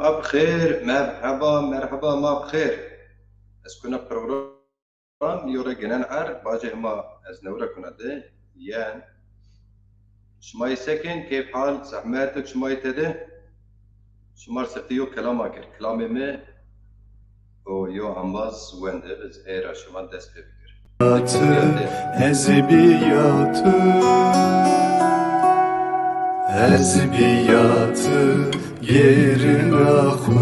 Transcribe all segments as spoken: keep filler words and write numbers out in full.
Şima bi xêr, merheba, merheba, ma bi xêr. Ez kuna program, yo ra gênen erd, bacê hima ez newra kuna de yen. Şima yê sekin, keyf hal, zehmet, şima yê tede? Şima rê sifte yo kelam akir. Kelamê mi o yo embaz wende, ez ey ra şima dest pê bikir. Yatı, ez bi yatı, ez bi yatı, gêrina xu.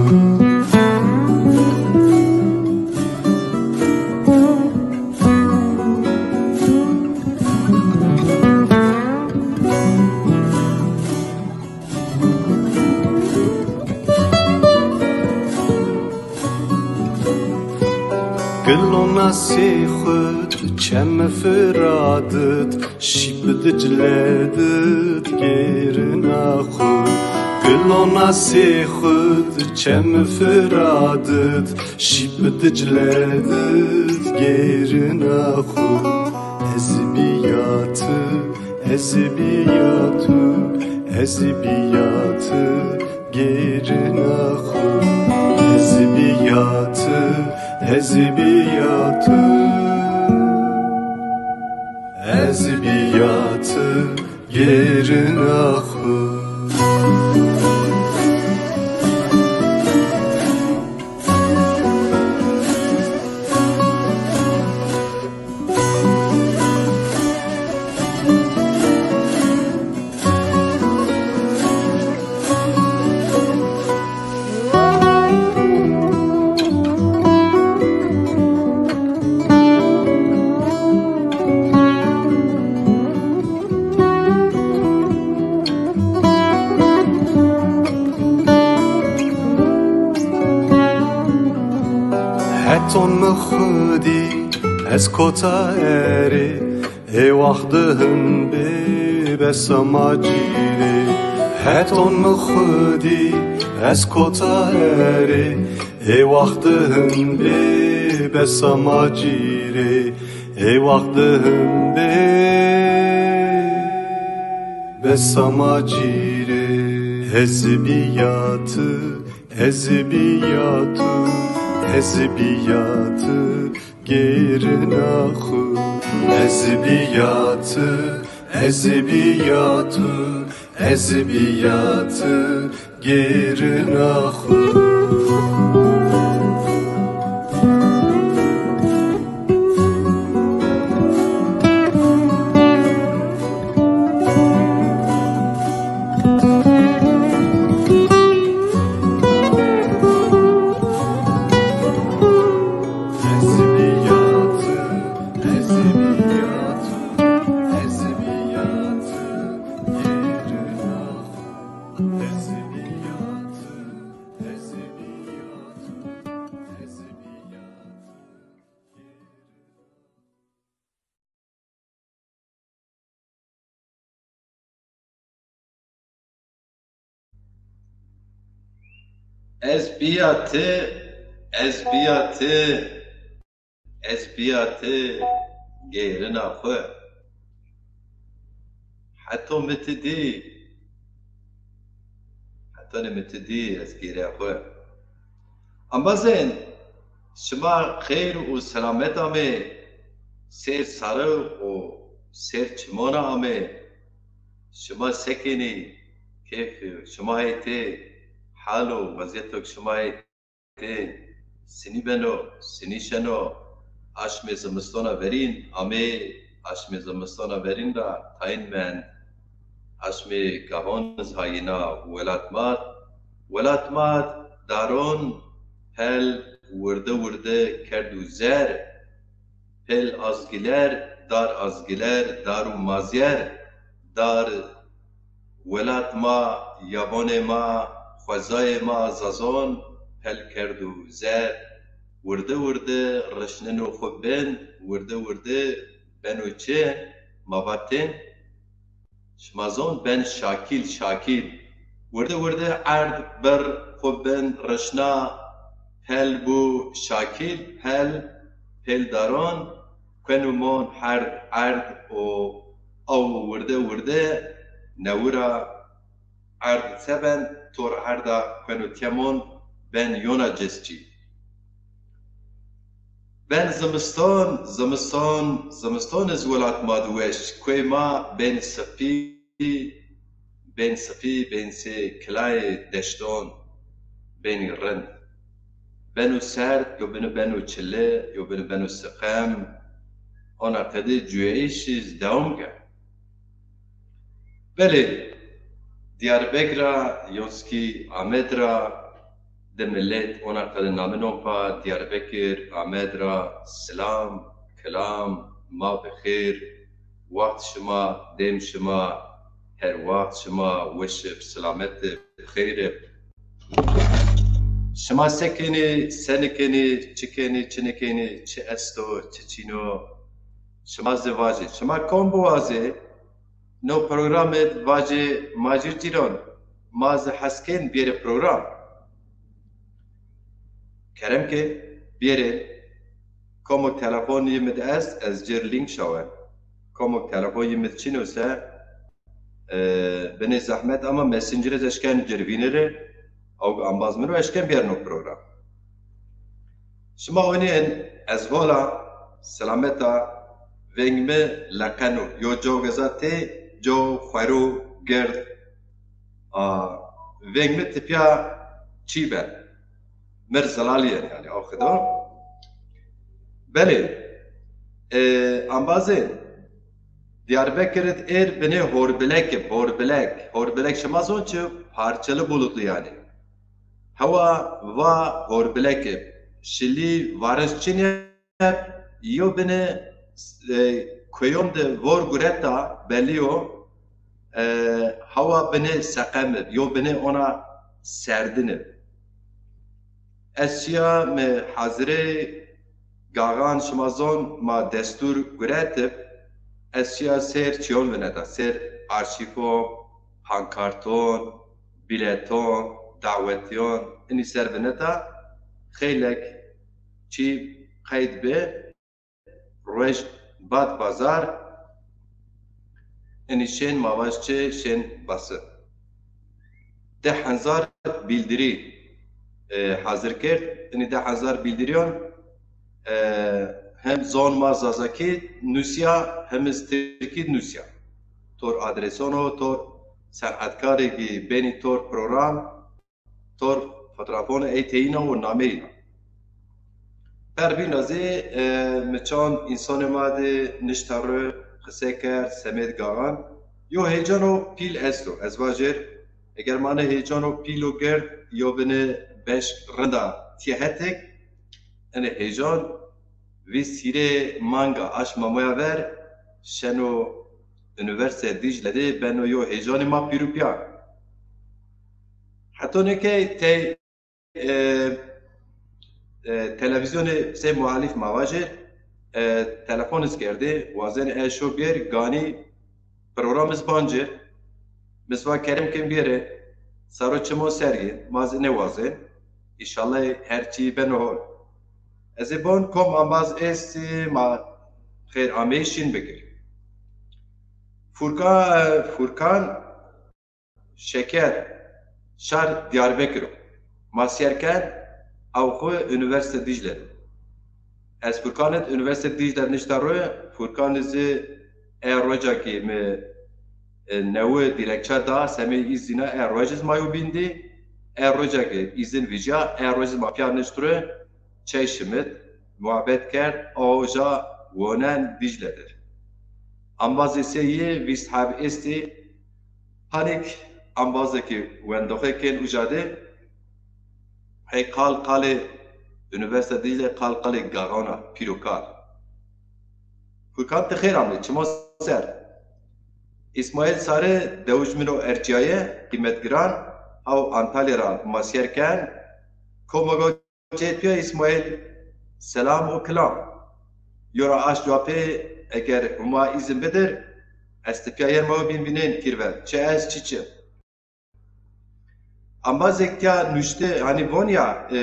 Gilona sê xud çem Firadit, şîp Dicle dit gêrina xu. Gilona sê xud çem Firadit, şîp Dicle dit gêrina xu. Ez bi yatı, ez bi yatı, ez bi yatı, gêrina xu. Ez bi yatı, ez bi yatı, ez bi yatı, gêrina xu. Heton mi xwedî ez kota erê, ê waxt di hin bê besa ma cîrê. Heton mi xwedî ez kota erê, ê waxt di hin bê besa ma cîrê. Ê waxt di hin bê besa ma cîrê. Ez bi yatı, ez bi yatı, ez bi yatı, gêrina xu. Ez bi yatı, ez bi yatı, ez bi yatı, gêrina xu. Ez bîya ti, ez bîya ti, ez bîya ti gêrina xwu. Heto mi ti dî, hetonê mi ti dî ez gêrê xwu. Embazên, şima xeyr û selamet amê, sêr sare û sêr çimona amê. Şima sekinî, keyfê şima ê tê, hal û wezîyeto şima ê tê, sinî beno, sinî şeno, aşmê zimistona verîn amê, aşmê zimistona verîn ra tayîn mend. Aşmê gavon iz hayîna welat ma, welat ma daron pel wirde wirde kerdo zer, pel az giler, dar az giler, dar û mazyer, dar welat ma, yabanê ma, xwezayê ma Zazon pel kerdo zer. Wirde wirde rişneno xwu bin, wirde wirde beno çi, ma vatên. Şima zon ben şakîl, şakîl. Wirde wirde erd bir xwu bin rişna, pel bu şakîl, pel, pel daron, kueno mon herd erd o aw wirde wirde newira erd se ben, tor erda kueno kemon, ben yona cizçî. Ben zimiston, zimiston, zimiston iz welat ma di weş. Kuey ma bên sipî, bên sipî, bên sê kilayê deşton, bênî rind. Beno serd, yo bini beno çili, yo bini beno siqem. Ona qedî cuyayîşî dewam ke. Belê, Diyarbekir ra, yonskî Amed ra, di milet ona qede naminon pa Diyarbekir, Amed ra, silam, kilam, ma bi xêr, waxt şima, dêm şima, her waxt şima weş ib, silamet ib, xeyr ib. Şima se kenî, se nikenî, çi kenî, çi nikenî, çi esto, çi çîno? Şima zî vajê. Şima kom biwazê, no programê vajê ma jû cîron, ma zî hes kên biyerê program. Kerem ke biyerê. Komok telefon yi mi di est, ez cir link şawen. Komok telefon yi mi di çîno se, e, binê zehmet ama Messenger ez eşken cir vînirê, awg ambaz min o eşken biyerno program. Şima onî en ez hola selameta veng mi leqeno, yo cawg eza tê, caw xwero gird, a, veng mi tipya çî ben. Mir zilalî yen yanî, aw xido. Belê, e, ambazê Diyarbekir id êr binê horbilek ib, horbilek. Horbilek şima zon çi? Parçeli bulutlu yanî. Hewa va horbilek ib. Şilî varis çinî ib, yo binê, e, kuyon de vor gureta belî yo, e, hewa binê seqem ib, yo binê ona serdin ib. Ez şiya mi hazirê gaxan şima zon ma destûr guretib, ez şiya sêr çiyon vineta, sêr arşîfon, pankarton, bîleton, dawetîyon, inî ser vineta, xeylek çî qeyd bi. Ruej bad bazar, inî şên ma vaj çi şên basi. Di hezar bîldirî, e, hazir kerd. Inî di hezar bîldirîyon, e, hem zon ma zazakî nusîya, hem iz tirkî nusîya. Tor adreson o, tor senetkarê kî benî tor program, tor fotoğrafon ey teyîna û nameyîna. Perbîn ra zî, e, mi çand însanê ma de nişta ro qise kerd, semêd gaxan. Yo heyecano pîl esto. Ez vajêr, eger ma nê heyecano pîl û gird yo binê beşk rinda tîya hetek, enê heyecan vîst hîrê manga aşma moya ver şeno Unîversîteya Dîcle de beno yo heyecanê ma pîr û pîya. Heto nêkey tey, e, e, televîzyonê sey muhalîf ma vajê, e, telefon iz kerdê, wazenê ez şo bêr, ganî program iz bancê. Mi zî va kerem kên bêrê, saro çimo sergî, ma zî nêwazên. Înşallah her çî beno hol. Ez ê bon kom ambaz estî, ma xêr ameyî şîn bikir. Furka-, Furkan Şeker, şar Diyarbekir o. Ma sîyer ken, aw xwu Unîversîte Dîcle de. Ez Furkan id Unîversîte Dîcle de nişta ro, Furkan zî e roca kî mi, e, newi dîlekça da, semê îzîna e roc iz ma yo bîn dî, e roca kî îzin vîcîya, e roc iz ma pîya nişt ro, çey şimit, muhabet kerd, a oja wonen Dîcle dir. Ambazê sey yi vîst heb estî, hanîk ambazê kî wendoxê kên uca de, hey qal qalê Unîversîte Dîcle, qal qalê gaxan a, pîr û kal. Furkan ti xêr amê, çimo ser. Îsmaîl Sarı dewij min o ercîyaye, qîmetgiran, haw Antalya ra ma sîyer ken, komo go Çê pîya Îsmaîl, selam û kilam. Yo ra aşt cewapê, eger Huma îzin bidir, ez ti pîya yer ma bîn vînên kîrve. Çi ez, çi çi. Ambazêk tîya nuşte, hanî von ya, e,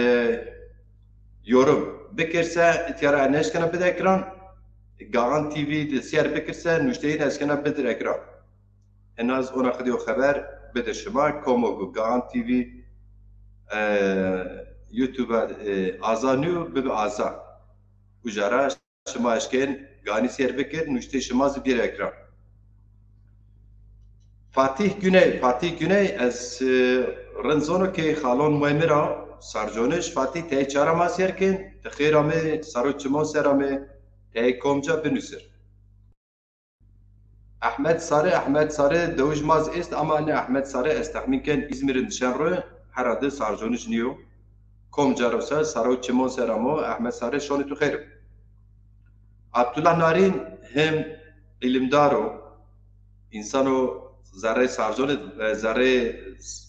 yorum. Bikir se, tîya ra neşkena bid ekran. Gaxan T V de sîyer bikir se, nuşteyîn eşkena bidir ekran. En az ona qidî yo xeber bide şima. Komo ku Gaxan T V, e, YouTube e, aza nîyo, bibi aza. Uca ra şima eşkên ganî sêr bikir, nuştê şima zî bîr ekran. Fatîh Güney, Fatîh Güney, ez e, rind zono ke xalon moy mi ra, Sarconij, Fatîh, tey çara ma sêr kên, ti xêr amê, saro çimon ser amê, tey komca binusir. Ehmed Sarı, Ehmed Sarı dewij ma zî est ama ne Ehmed Sarı ez texmîn ken Îzmîr in dişen ro, herhalde Sarconij nîyo. Komca ro se, saro çimon ser amo, Ehmed Sarı şonê tu xêr. Abdullah Narin hem îlimdar o, însano zerrê Sarconê, e, zerrê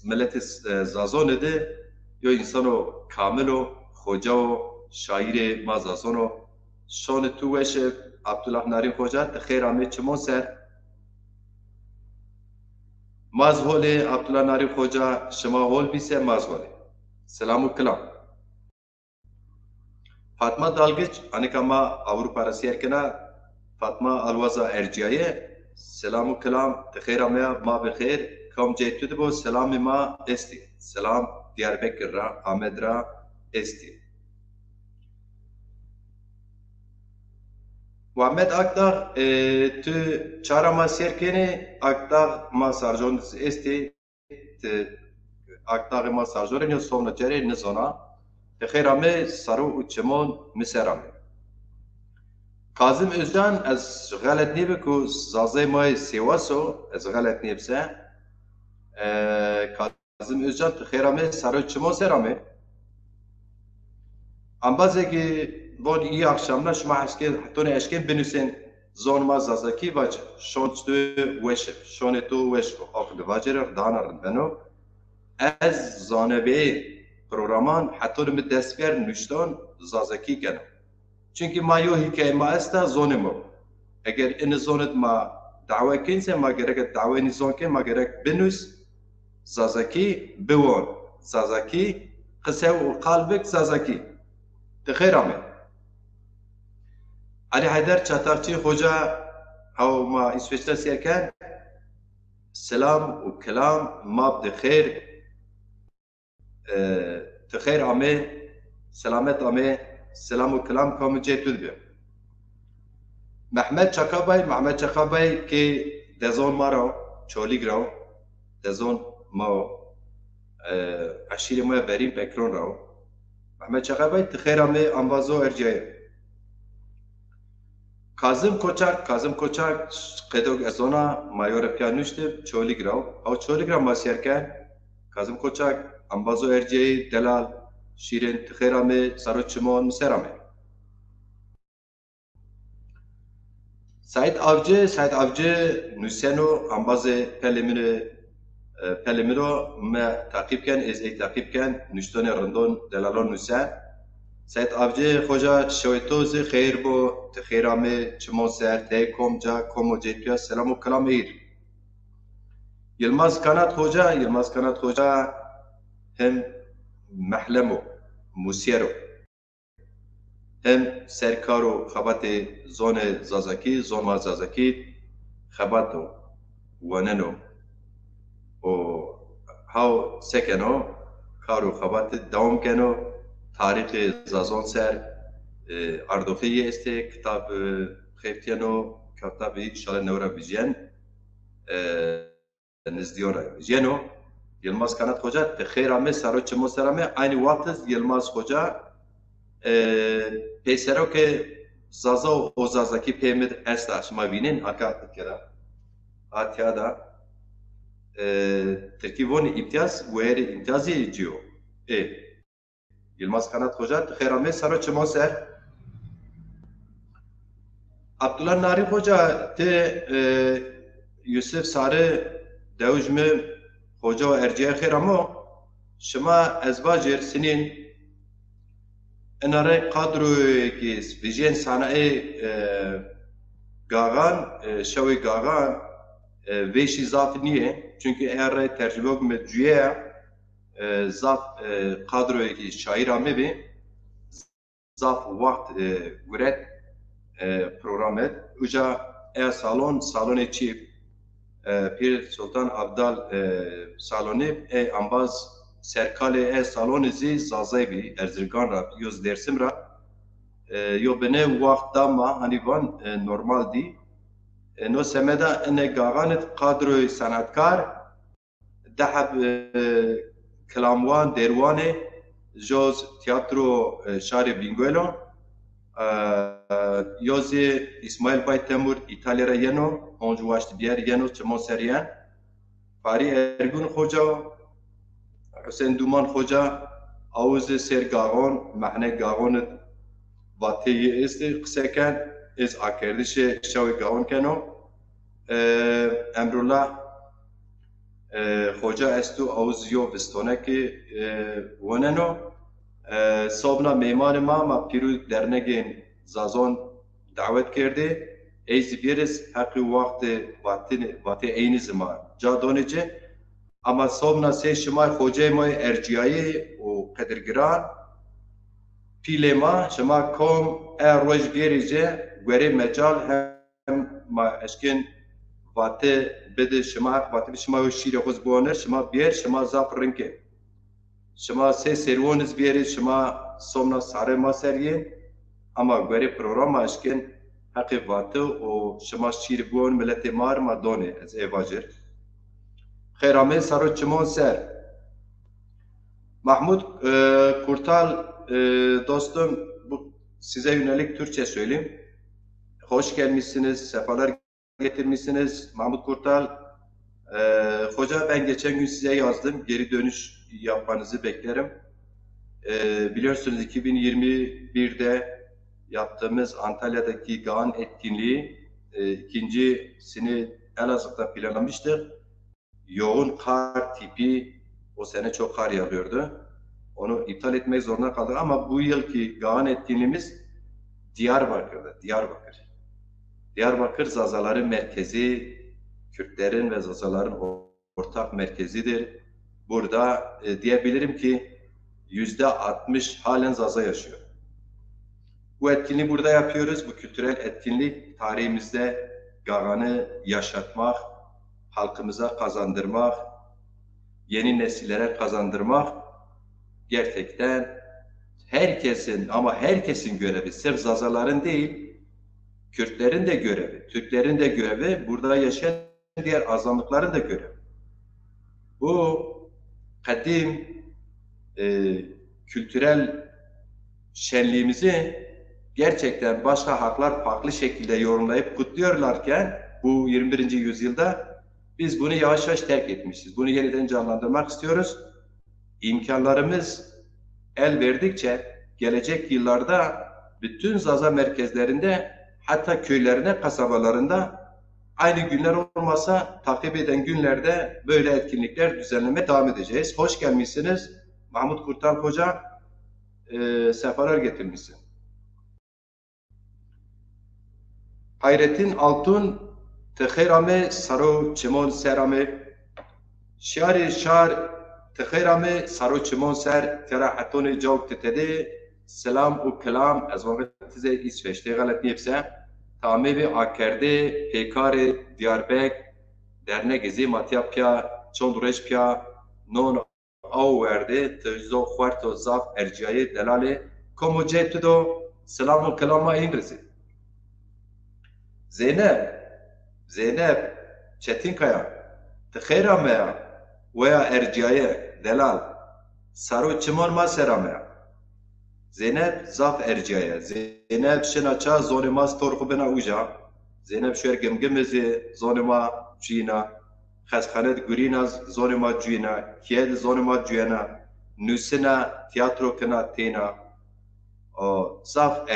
miletê, e, Zazonê de yo însano kamil o, xoca o, şaîrê ma Zazon o. Şonê tu weş ib, Abdullah Narin Xoca, ti xêr amê çimon ser. Ma zî hol ê, Abdullah Narin Xoca, şima hol bî se ma zî hol ê. Selam û kilam. Fatma Dalgiç, anika ma Ewropa ra sêr kena, Fatma Alwaza ercîyaye, selam û kilam, ti xêr amê, ma bi xêr, kam cey tu de bo, selamê ma estî. Selam Diyarbekir ra, Amed ra estî. Muhammed Akdağ, e, tu çara ma sêr kenê, Akdağ ma Sarcon estê, ti Akdağê ma Sarcon nîyo, somna cerê nizona. Ti xêr amê, saro û çimon mi ser amê. Kazım Özcan, ez xelet nêbi ku zazê ma yê Sêwas o, ez xelet nêbi se. E, Kazım Özcan, ti xêr amê, saro çimon ser amê. Embazê ki von iyi akşamlar, şima eşkên, hetonê eşkên binusên zon ma Zazakî vac, şon tu weş ib, şonê tu weş bo, aq li vacerê dana rind beno. Ez zanebê programan hetonê mi dest ker nuşton Zazakî keno. Çunkî ma yo hîkayê ma esta, zonê ma. Eger ini zonid ma dawe kên se, ma gerek dawe nî zon kên, ma gerek binus Zazakî, biwon Zazakî, qise û qal bik Zazakî. Ti xêr amê. Ali Heyder Çatakçı Xoca, haw ma Îsveç'te sêr ken, selam û kelam, ma bi xêr. E, ti xeyr amê, selamet amê, selam û kilam kamî cê tu de bi. Mehmet Çakabay, Mehmet Çakabay ki dezon ma ra, Çolîg ra, dezon ma, e, eşîrê ma ya Berîn Pekron ra. Mehmet Çakabay, ti xeyr amê, ambazo ercîyaye. Kazım Koçak, Kazım Koçak, qedok ez zona, ma yo re pîya nuştib, Çolîg ra. Aw Çolîg ra ma sêr ken. Kazım Koçak, ambazo ercîyayî, delal, şîrin, ti xêr amê, saro çimon mi ser amê. Said Avcı, Said Avcı nuseno, ambazê pelê mi rê, e, pelê mi ro, me taqîb ken, ez ey taqîb ken, nuştonê rindon, delalon nusen. Seyîd Avcı Xoca, şewê to zî xeyr bo, ti xeyr amê, çimon ser, tey kom ca, kom o cê tu ya, selam û kilam êr. Yilmaz Kanat Xoca, Yilmaz Kanat Xoca hem mehlem o, musyer o. Hem ser kar û xebatê zonê Zazakî, zon ma Zazakî xebat o, weneno û haw sekeno, kar û xebatê dewam keno, tarîxê Zazon ser, e, ardoxê yê estê, kitab, e, xeftîyeno, kitabî înşallah newe ra vijyen, e, nizdîyon ra vijyeno. Yilmaz Kanat Xoca, ti xeyr amê, saro çimo ser amê. Aynî wext Yilmaz Xoca, e, peyseroke Zaza û Zazakî pê mi de esta, şima vînên, aka kera. Atya da, e, Tirkî vonî îmtîyaz, weyerê îmtîyazî cîyo. Ê. Yilmaz Kanat Xoca, ti xêr amê, sero çimo ser. Abdullah Narî Xoca, ti, e, Yusuf Sarı, dewij mi, xoca û ercîye xêr amo. Şima ez vajêr sinîn, ina rey kadroyê ki vijên sanayê, e, Gaxan, e, şewê Gaxan, e, vêşî zaf nîyê. Çunkî eya rey tercumeyok mi cuye ya. E, zaf, e, kadroyekî şaîr amebî, zaf wext, e, guret, e, program et. Uca eya salon, salonê çî, e, Pîr Sultan Abdal, e, salonî, ey ambaz serkalê e salonî zî Zazay bî, Erzirgan ra, yo zî Dêrsim ra. E, yo binê waxt da ma, hanî van, e, normal dî. E, no semeda ine gaxan id kadroyê senetkar, di heb, e, kilamwan, dêrwanê, jo zî tîyatro, e, şarê Bîngol o. E, yo zî Îsmaîl Bay Temur Îtalya ra yeno, honc waşt bîyer yeno, çimon ser yen. Farî Ergun Xoca, Husên Duman Xoca, aw zî ser gaxon, mehne gaxon id vateyî estê, qise ken, ez akerdişê şawê gaxon keno. E, Emrullah, e, Xoca esto, aw zî yo vistonekî, e, woneno. E, sobna mêmanê ma, ma pîrû dernegên Zazon dawet kerdê. Ey zî bêriz heqî waxtê vatê, vatê eynî zî ma ca donê ci. Ama sobna sey şima xoceyê ma yê ercîyayî û qedirgiran, pîlê ma, şima kom e roj bêrê ci, guerê mecal hem ma eşkên vate bide şima, heq vate bide şima yo şîrê xo zî biwonir, şima bêr, şima zaf rind kê. Şima sey serwon iz bêrê, şima somna sarê ma ser yên, ama guerê programa eşkên heqê vate û şima şîrê biwon miletê ma ir ma donê, ez ê vacir. Xeyr amê saro çimon ser. Mahmut, e, Kurtal, e, dostum, bu size yönelik Türkçe söyleyeyim. Hoş gelmişsiniz, sefalar getirmişsiniz. Mahmut Kurtal, e, hoca, ben geçen gün size yazdım. Geri dönüş yapmanızı beklerim. E, biliyorsunuz, iki bin yirmi birde yaptığımız Antalya'daki Gaan etkinliği, e, ikincisini Elazığ'da planlamıştık. Yoğun kar tipi, o sene çok kar yağıyordu. Onu iptal etmek zorunda kaldık ama bu yılki Gaan etkinliğimiz Diyarbakır'da, Diyarbakır. Diyarbakır Zazaların merkezi, Kürtlerin ve Zazaların ortak merkezidir. Burada, e, diyebilirim ki yüzde altmış halen Zaza yaşıyor. Bu etkinliği burada yapıyoruz. Bu kültürel etkinlik tarihimizde Gagan'ı yaşatmak, halkımıza kazandırmak, yeni nesillere kazandırmak gerçekten herkesin, ama herkesin görevi, sırf Zazaların değil, Kürtlerin de görevi, Türklerin de görevi, burada yaşayan diğer azınlıkların da görevi. Bu kadim, e, kültürel şenliğimizi gerçekten başka halklar farklı şekilde yorumlayıp kutluyorlarken bu yirmi birinci yüzyılda biz bunu yavaş yavaş terk etmişiz. Bunu yeniden canlandırmak istiyoruz. İmkanlarımız el verdikçe gelecek yıllarda bütün Zaza merkezlerinde, hatta köylerine, kasabalarında aynı günler olmasa, takip eden günlerde böyle etkinlikler düzenlemeye devam edeceğiz. Hoş gelmişsiniz Mahmut Kurtal Hoca. E, sefalar getirmişsin. Hayrettin Altun, ti xeyr ame, saro çimon ser ame. Şarê şar, ti xeyr ame, saro çimon ser, tera hetonê cawk ti tede, selam û kilam, ez vame ti zey Îsveç de, xelet nîyebse, ti amê bê akerdê, pêkarê, Diyarbek, dernegê zî ma tîya pîya, çond roj pîya, non aw werdê, ti zî zo xuerto, zaf ercîyayê, delalê, komo cê tu do, selam û kilam ma în rizê. Zeynep, Zeynep Çetinkaya, ti xeyr ameya, weya ercîyaye, delal, saro çimon ma ser ameya. Zeynep zaf ercîyaye. Zeynep şina ça, zonê ma stor xwu bena uca. Zeynep şuer Gimgimî zî zonê ma cuyîna. Xesxane di gurîna, zonê ma cuyîna. Kîye di zonê ma cuyena. Nusina, tîyatro kina, têna. O, zaf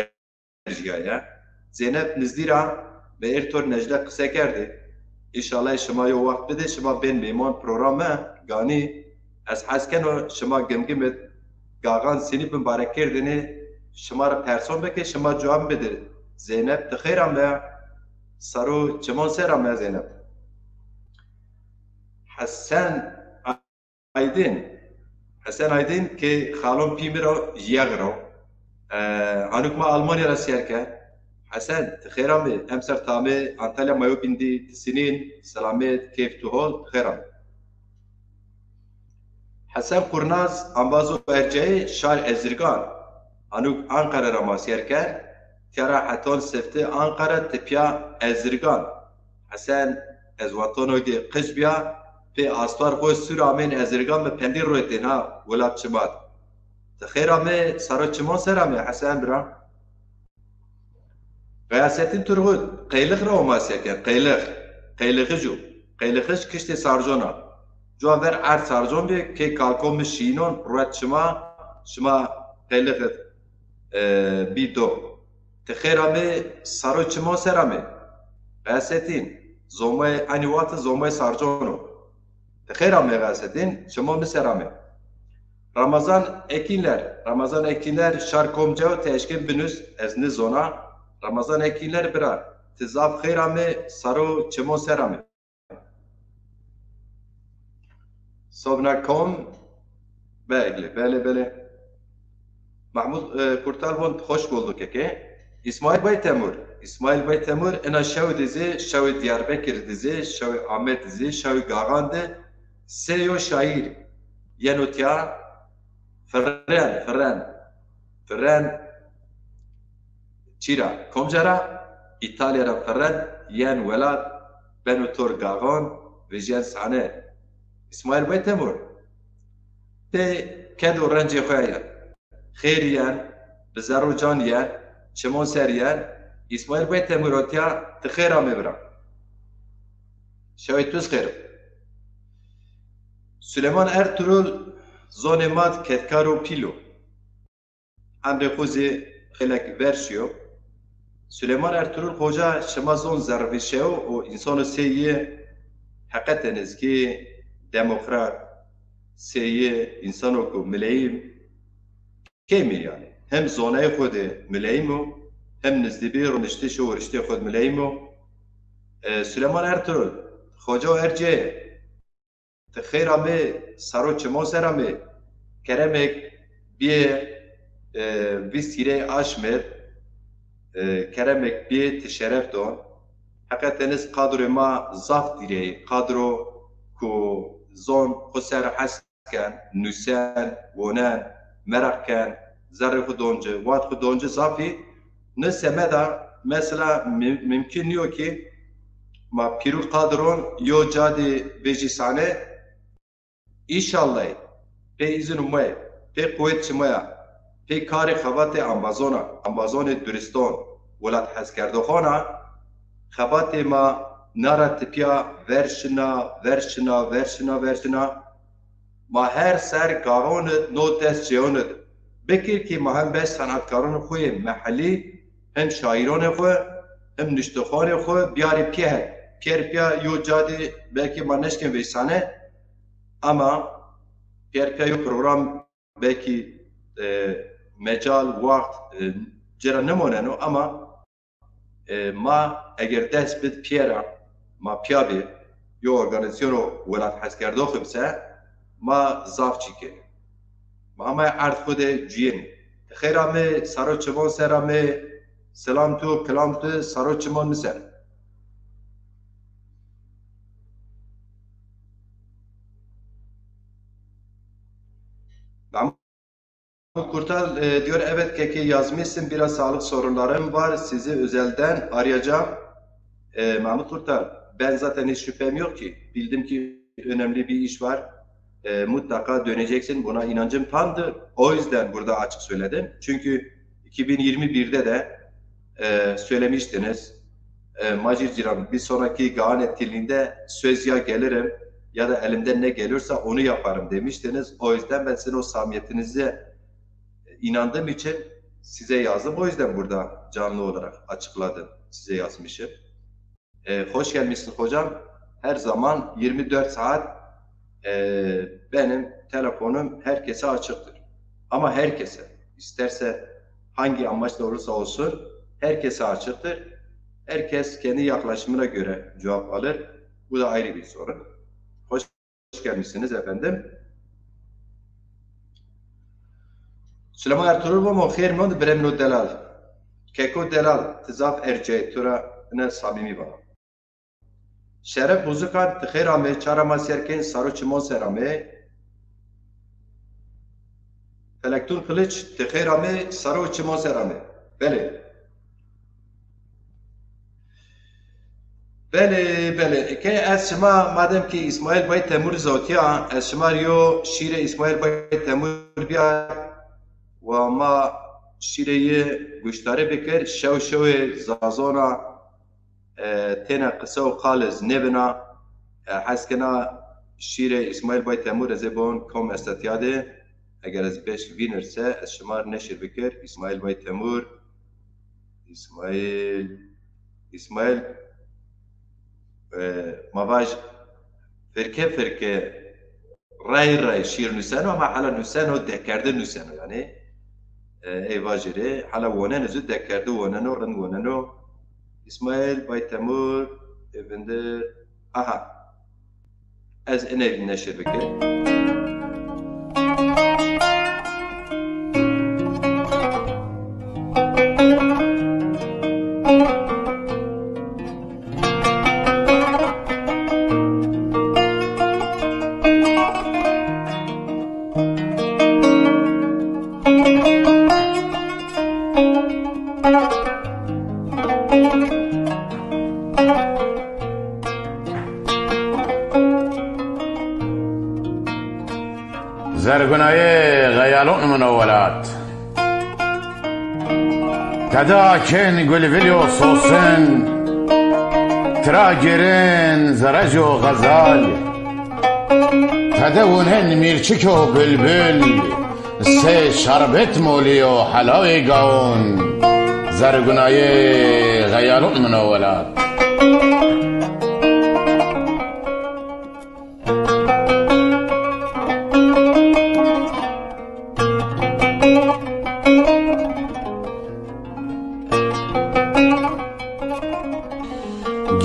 ercîyaye. Zeynep nizdî ra mi êrtor Necde qise kerdê. Înşallah şima yo waxt bidê, şima bên mêman programe ganî. Ez hes keno şima Gimgimî Gaxan Sinî bimbarek kerdêne, şima ra person bike, şima cewab bidê. Zeynep, ti xeyr ameya? Saro çimon ser ameya Zeynep? Hesen Aydin. Hesen Aydin ke xalon pî mi ro, yeğ ro. E, hanuk ma Almanya ra sîyer ke. Hesen, ti xêr amê. Emser ti amê Antalya, ma yo bîn dî, ti sinîn, selamet, keyf tu hol, ti xêr amê. Hesen Kurnaz, ambazo erceyê şar Ezirgan, hanuk Anqara ra ma sêr kerd, tîya ra heton sifte Anqara tipîya Ezirgan. Hesen, ez watono ke qic bîya, pê astwar xo sûr amên Ezirgan, mi pendî roytên ha welat çima d. Ti xêr amê, saro çimon ser amê Hesen bira. Xeyasettin Turgut, Qeylix ra o ma sêr kerd, Qeylix. Qeylixij o. Qeylixij kiştê Sarcon a. Cuwa ver erd Sarcon bî, kê kalko mi şînon, ruet şima, şima Qeylix id, e, bî do. Ti xêr amê, saro çimon ser amê. Xeyasettin, zomayê enî wexti zomayê Sarcon o. Ti xêr amê Xeyasettin, çimon mi ser amê. Ramazan Ekinler, Ramazan Ekinler, şar Komce o, ti eşkên binus, ez nizona. Ramazan Ekinler bira, ti zaf xêr amê, saro çimon ser amê. Sobna Kom, belê, belê, belê. Mahmut, e, Kurtal von, hoş bulduk eke. İsmail Bay Temur, İsmail Bay Temur, ena şewi dizî, şewi Diyarbekir dizî, şewi Amed dizî, şewi Gaxan di, seyo şair, yeno tiya, Firren, Firren. Firren çî ra? Komca ra? Îtalya ra Firren yen welat, beno tor Gaxon, vejyen sahne. İsmail Bay Temur, pê ked û rencê xo ya yen. Xêr yen, bi zerr û can yen, çimon ser yen. İsmail Bay Temur o tiya, ti xêr amê bira. Şewê tu zî xêr. Süleyman Ertuğrul, zonê ma di kedkar û pîl o. Emrê xo zî xeylek ver şîyo. Süleyman Ertuğrul Xoca, şima zon zerrvîşeyo û însano sey yi heqeten zî kî demokrat, sey yi însano ku mileyîm kêm î yanî. Hem zonayê xo de mileyîm o, hem nizdîbî roniştiş û wiriştê xo de mileyîm o. E, Süleyman Ertuğrul, Xoca û ercê, ti xêr amê, saro çimon ser amê. Keremek biyê, e, vîst hîrê aşmêr, e, keremek biyê ti şeref don. Heqeten iz qadroyê ma zaf dîrê, qadro ku zon xo ser hes ken, nusen, wonen, meraq ken, zerrê xo don ci, wat xo don ci zaf î. Ni semeda mesela mim-, mimkun nîyo ki ma pîrû qadron yo ca di vejî sane. Înşallahî pê îzin û ma yê, pê quwet çima ya, pê karê xebatê embazon a, embazonê duriston, welatheskerdoxan a, xebatê ma na ra tipîya ver şina, ver şina, ver şina, ver şina. Ma her ser gaxon id no dest cêyon id bikir ki ma hem beş sanatkaronê xo yê mehellî, hem şaironê xo, hem nuştoxanê xo biyarê pîyer. Pîyer pîya yo ca di belkî ma neşkên vêsane, ama pîyer pîya yo program belkî, e, mecal, waxt, e, ci ra nimoneno, ama e, ma eger dest bid pîyera, ma pîya bî, yo organîzasyono welatheskerdoxî bi se, ma zaf çî kenî. Ma hema erd xo de cuyênî. Xêr amê, saro çimon ser amê, selam tu, kilam tu, saro çimon mi ser. Mahmut Kurtal, e, diyor, evet keke, yazmışsın, biraz sağlık sorunlarım var, sizi özelden arayacağım. E, Mahmut Kurtal, ben zaten hiç şüphem yok ki, bildim ki önemli bir iş var. E, mutlaka döneceksin, buna inancım tamdır. O yüzden burada açık söyledim. Çünkü iki bin yirmi birde de, e, söylemiştiniz. E, Macir Ciran, bir sonraki Gaxan etkinliğinde söz ya gelirim ya da elimden ne geliyorsa onu yaparım demiştiniz. O yüzden ben sizin o samimiyetinize inandığım için size yazdım. O yüzden burada canlı olarak açıkladım, size yazmışım. E, hoş gelmişsin hocam. Her zaman yirmi dört saat, e, benim telefonum herkese açıktır. Ama herkese, isterse hangi amaçla olursa olsun, herkese açıktır. Herkes kendi yaklaşımına göre cevap alır. Bu da ayrı bir sorun. Hoş gelmişsiniz efendim. Süleyman Ertuğrul, vamo xêr mond birê min o delal. Keko delal, ti zaf erceyê, tu ra ine samîmî vana. Şeref Buzukan, ti xêr amê, çara ma ser kên, saro çimon ser amê. Felektun Kılıç, ti xeyr amê, saro çiman ser amê. Belê. Belê, belê. Eke ez şima, madem ki İsmail Bay Temur zotiya, ez şima rê yo şîrê İsmail Bay Temur biyar, wa ma şîrê yi guştare bikir, şew şewê Zazona, e, têna qise û qal iz nêbina. E, hes kena şîrê İsmail Bay Temur ez ê bon kom esta tiya de. Eger ez beşk vînir se, ez şima rê neşir bikir. İsmail Bay Temur, İsmail, İsmail, e, ma vaj firke firke rey rey şîr nuseno, ama hala nuseno, dekerde nuseno yanî. E, ey vajî rê, hala woneno zî, dekerde woneno, rind woneno. İsmail Bay Temur, ê vindir. Aha. Ez iney neşir bikir. Zergunayê xeyalon mino welat. Tede akên gulvil û sosin, tira girin zerec û xezal. Tede wunen mîrçik û bulbul, sê şerbet molî û helawê gawun. Zergunayê xeyalon mino welat.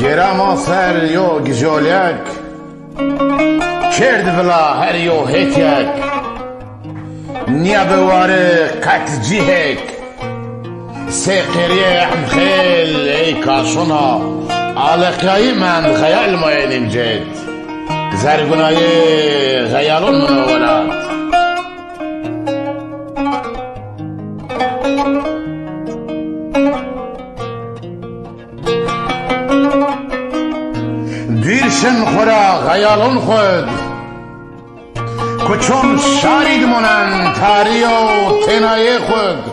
Gêra ma ser yo gijolek, kerd vila her yo hêtyek. Nîya bi wari qet cîhek. Sê qêrîyê Emxêl ey kaşona, aleqîyayî mend xeyal ma yê nîmcêt. Zergunayê xeyalon mino welat. Dûr şin xwu ra xeyalon xwu d. Kuçon şarî di monen tarî yo tênayê xwu d.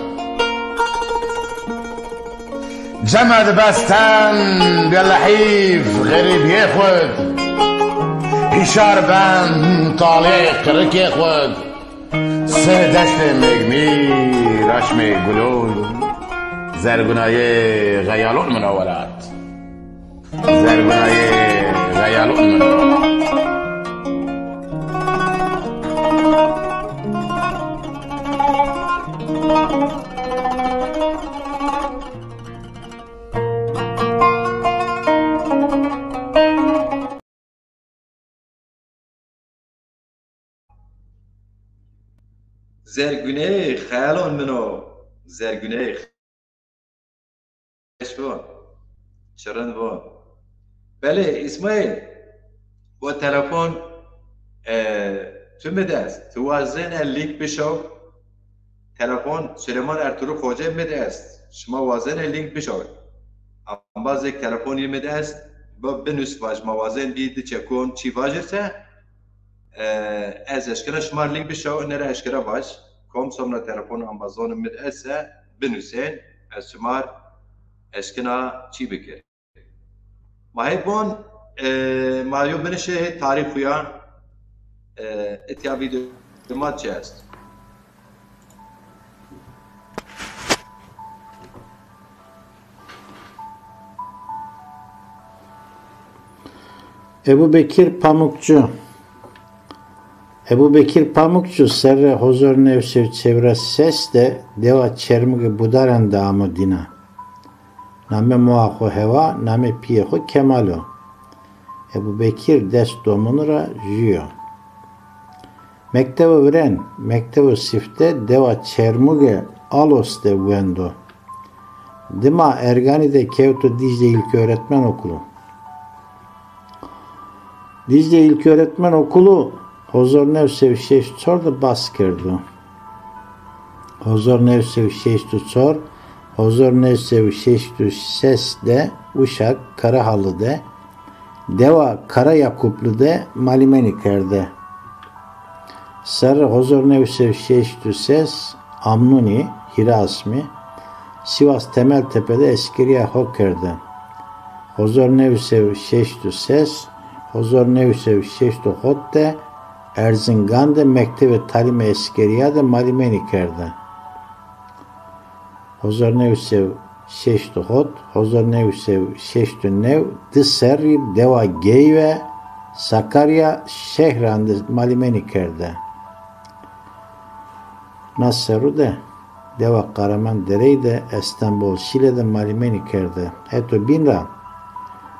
Cem ed besten bê lehîf xerîbîyê xwu d. Hîşar ben talê qirikê xwu d. Sê destê mêgmî raşmê guloy. Zergunayê xeyalon mino welat. Zergunayê xeyalon mino. Zerguneyê xeyalon mino, zerguneyê xeş von, şirin von. Belê, İsmail, bo telefon, e, tu mi dest, tu wazene link bişo, telefon Süleyman Ertuğrul Xoce mi dest, şima wazene link bişo. Ambazek telefon yi mi dest, bo binus vaj ma wazen bî di çekon çî vajirse, E, ez eşkera şima link bişaw, nere eşkera vaj. Kom somna telefon ambazon mi ese, binusên, ez şima eşkena çî bikir. Ma hê bon, e, ma yo binişê hê tarîx xuya, e, itya vîdeo ma çi est. Ebu Bekir Pamukçu. Ebu Bekir Pamukçu serre hozor new sey çewres ses de dewa Çermugê Budaran de amo dîna. Name moa xo Hewa, name pîyê xo Kemal o. Ebu Bekir des domonu ra jû yo. Mektevo viren, mektevo sifte dewa Çermugê Alos de wendo. Dima Erganî de kewto Dicle İlköğretmen Okulu. Dicle İlköğretmen Okulu hozor new sey şeş çor de bas kerdo. Hozor new sey û şeşt û çor, hozor new sey û şeşt û ses de Uşak, Karahalı de, dewa Karayakuplu de malimeni kerde. Serre hozor new sey û şeşt û ses Amnuni, Hîrasmi, Sivas Temeltepe de eskeriya xo kerde. Hozor new sey û şeşt û ses, hozor new sey û şeşt û hot de Erzingan de mektevê talîmê eskeriya de malimeni kerde. Hozor new sey û şeşt û hot, hozor new sey û şeşt û new di serrî dewa Geyve, Sakarya, Şehran de malimeni kerde. Na serru de dewa Kahramanderey de, Estenbol, Şîle de malimeni kerde. Heto bîn ra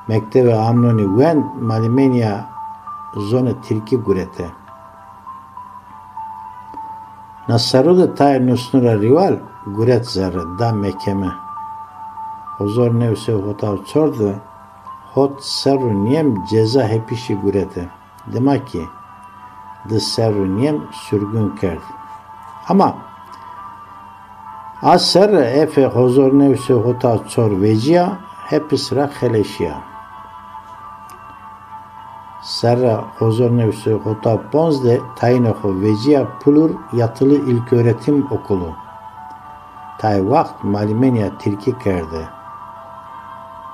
mektevê Amnunî wend, malimeniya zonê tirkî gurete. Na serru de tayê nusnû ra rîwal guret zerre, da mekeme. Hozor new sey û hota û çor de hot serr û nîyem ceza hepîşî gurete. Dima kî di serr û nîyem surgun kerd. Ama a serre efê hozor new sey û hota û çor vecîya, hepis ra xeleşîya. Serra hozor new sey û hota ponc de tayînê xo vecîya Pulur Yatılı İlköğretim Okulu. Tayê waxt malimeniya tirkî kerde.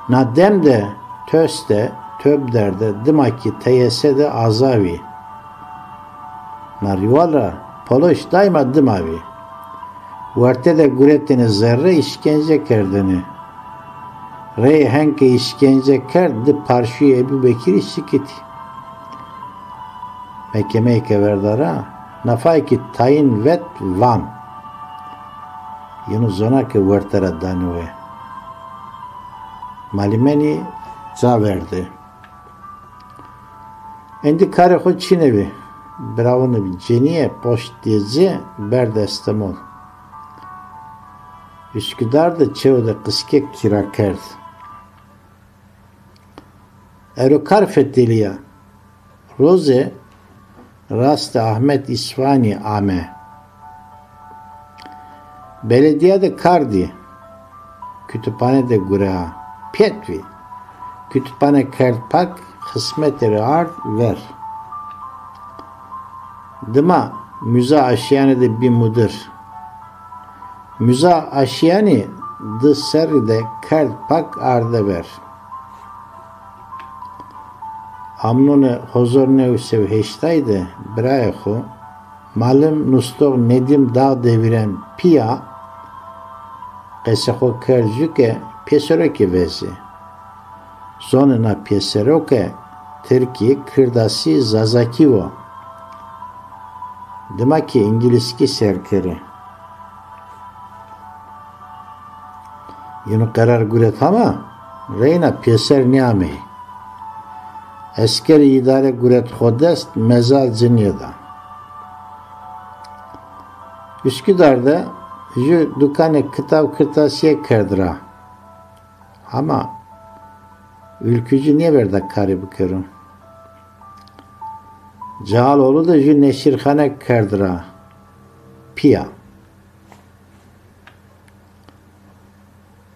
Na dem de Tös de, Töbder de, dima kî T Y S de aza vî. Na rîwal ra Poloş daîma dima vî. Werte de guretêne zerre, îşkence kerdêne. Reyê hen ke îşkence kerd, di parşuyê Ebû Bekirî şikitî. Mekemeyê ke verda ra, nafayê kî tayîn vet van. Yînû zona ke werte ra danê we. Malîmenî ca verde. Êndî karê xo çinê vî. Birawunê cenîye poştê ci berd Estemol. Üsküdar de çewe de qiskek kîra kerd. Ero kar fetelîya. Roze rastê Ahmet İsfahanî ame. Beledîya de kar dî. Kütüphane de gurea. Pêt vî. Kütüphane kerd pak, xismetê rê ard ver. Dima Muza Aşîyanî de bî mudir. Muza Aşîyanî di serrî de kerd pak, arde ver. Amnonê hozor new sey û heştay de birayê xo, malim nusdox Nedîm Dağdeviren pîya, qesê xo kerd jû ke pêserokê vezê. Zonê na pêseroke tirkî, kirdasî, zazakî wo. Dima kî îngilizkî ser kerê. Yînû qerar guret hama reyna pêser nêameyî. Eskerê îdare guret xo dest, mezal ci nêda. Üsküdar de jû dukanê kitab kirtasîye kerd ra. Hama ülkücü nêverda karê bikero. Cağaloğlu de jû neşîrxane kerd ra. Pîya.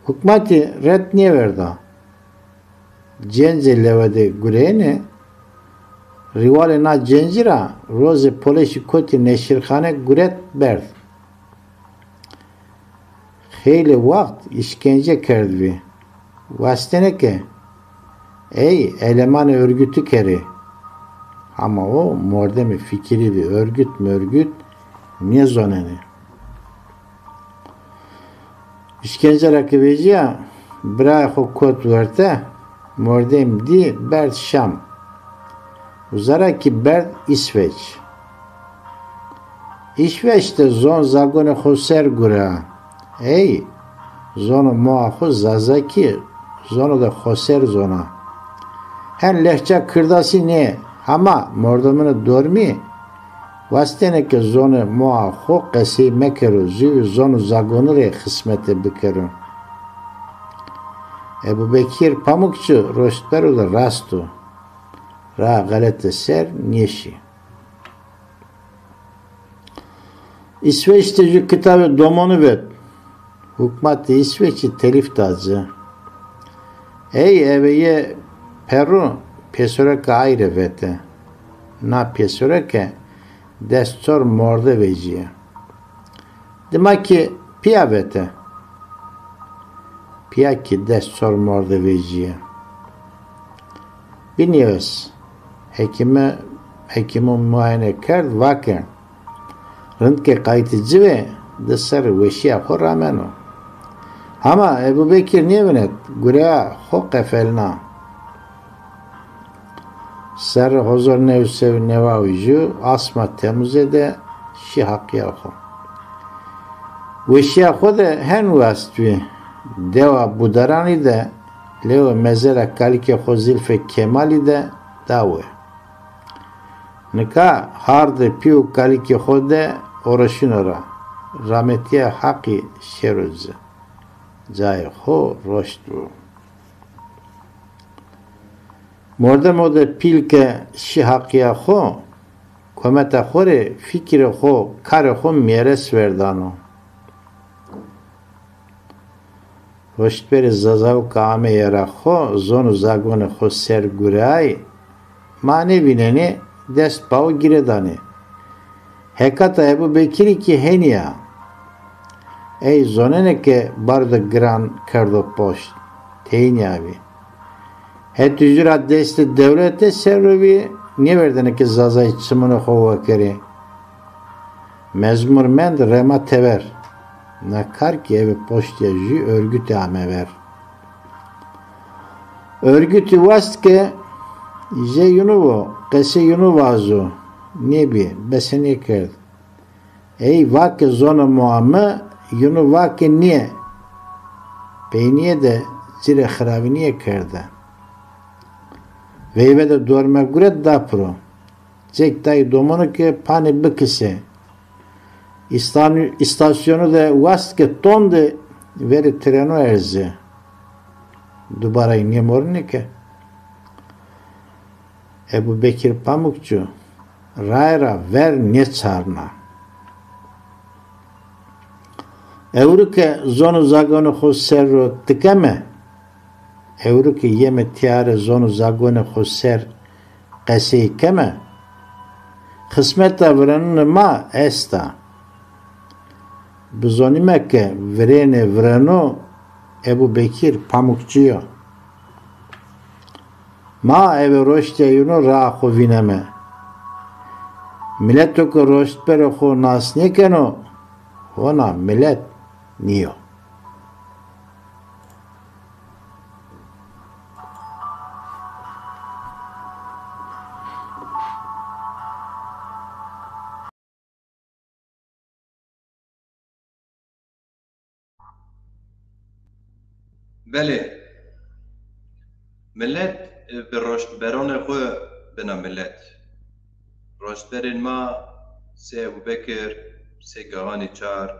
Hukmatî ret nêverda. Cencê lewe de gureyêne, rîwalê na cencî ra rozê poleşî kotî neşîrxane guret berd. Xeylê waxt îşkence kerdbî. Wastêne ke ey elemanê örgütî kerê. Hama o mordemê fikirî bî, örgüt mörgüt nêzonenê. Îşkence ra ke vecîya, birayê xo kot werte, mordem dî berd Şam. Uza ra kî berd Îsveç. Îsveç de zon zagonê xo ser gurea. Ey, zono moa xo zazakî, zono de xoser zona. Hen lehça kirdasî nê, hama mordomênê dormî wastêne ke zonê moa xo qesey mekero, zûvî zono zagonî rê xismete bikero. Ebû Bekîr Pamukçu roştbero de rast o. Raa xelete ser nêşî. Îsveç de ju kitabê domonu vet. Hukmatê Îsveçî telîf da ci. Ey eve yê perru pêsoreke ayre vete. Na pêsoreke des çor morde vejîye. Dima kî pîya vete. Pîya kî des çor morde vejîye. Binî es. Hekîme, hekîmo muayene kerd, vake, rind ke qaytê ci vê, di serrî weşîya xo rameno. Hama Ebû Bekir nêvinet, gureya xo qefelna. Serrî hozor new sey û neway û ju asma Temuzê de şî haqîya xo. Weşîya xo de hen wastbî. Dewa Budaranî de lewê mezela kalikê xo Zilfê Kemalî de dawe. Nika hardê pî û kalikê xo de oroşîno ra. Rametîya Haqî şêro ci. Cayê xo roşt bo. Mordemo de pîl ke şî haqîya xo, kometa xo rê fikirê xo, karê xo mîyeres verdano. Roştberê Zazayo ke ameyê ra xo, zon û zagonê xo ser gureayî, ma nêvînenê, dest pawo girêdanê. Hekata Ebû Bekirî kî henî ya. Ey zonenê ke bardo giran kerdo poşt, teyînîya bî. Hetê jû ra destê dewlete ser ro bî, nêverdenê ke Zazayî çimunê xo wekerê. Mezmûr mend rema tever. Na kar kî eve poştîya jû örgûtî ame ver. Örgûtî wast ke jê yûnû vo, qesê yûnû vazo, nêbî, bese nêkerd. Ey va ke zonê ma mi, yûnû va ke nîye. Peynîye de ci rê xiravînîye kerde. Veyve de dorme guret da piro. Cek dayî domonu ke panê bikise. Îstan-, îstasyonu de wast ke tondê verê treno erze. Dubarayî nêmorinê ke. Ebû Bekir Pamukçu raye ra ver nêçarna. Ewro ke zon û zagonê xo ser ro tikeme, ewro ke yeme tîyare zon û zagonê xo ser qesey keme, xismeta virenunê ma esta. Bizonîme ke virênê vireno Ebû Bekir Pamukçu yo. Ma eve roştîya yûnû raa xo vîneme. Mileto ke roştberê xo nas nêkeno, hona milet nîyo. Belê, milet, e, bi roştberonê xo bena milet. Roştberên ma sey Ebû Bekir, sey Gaxanî Çar,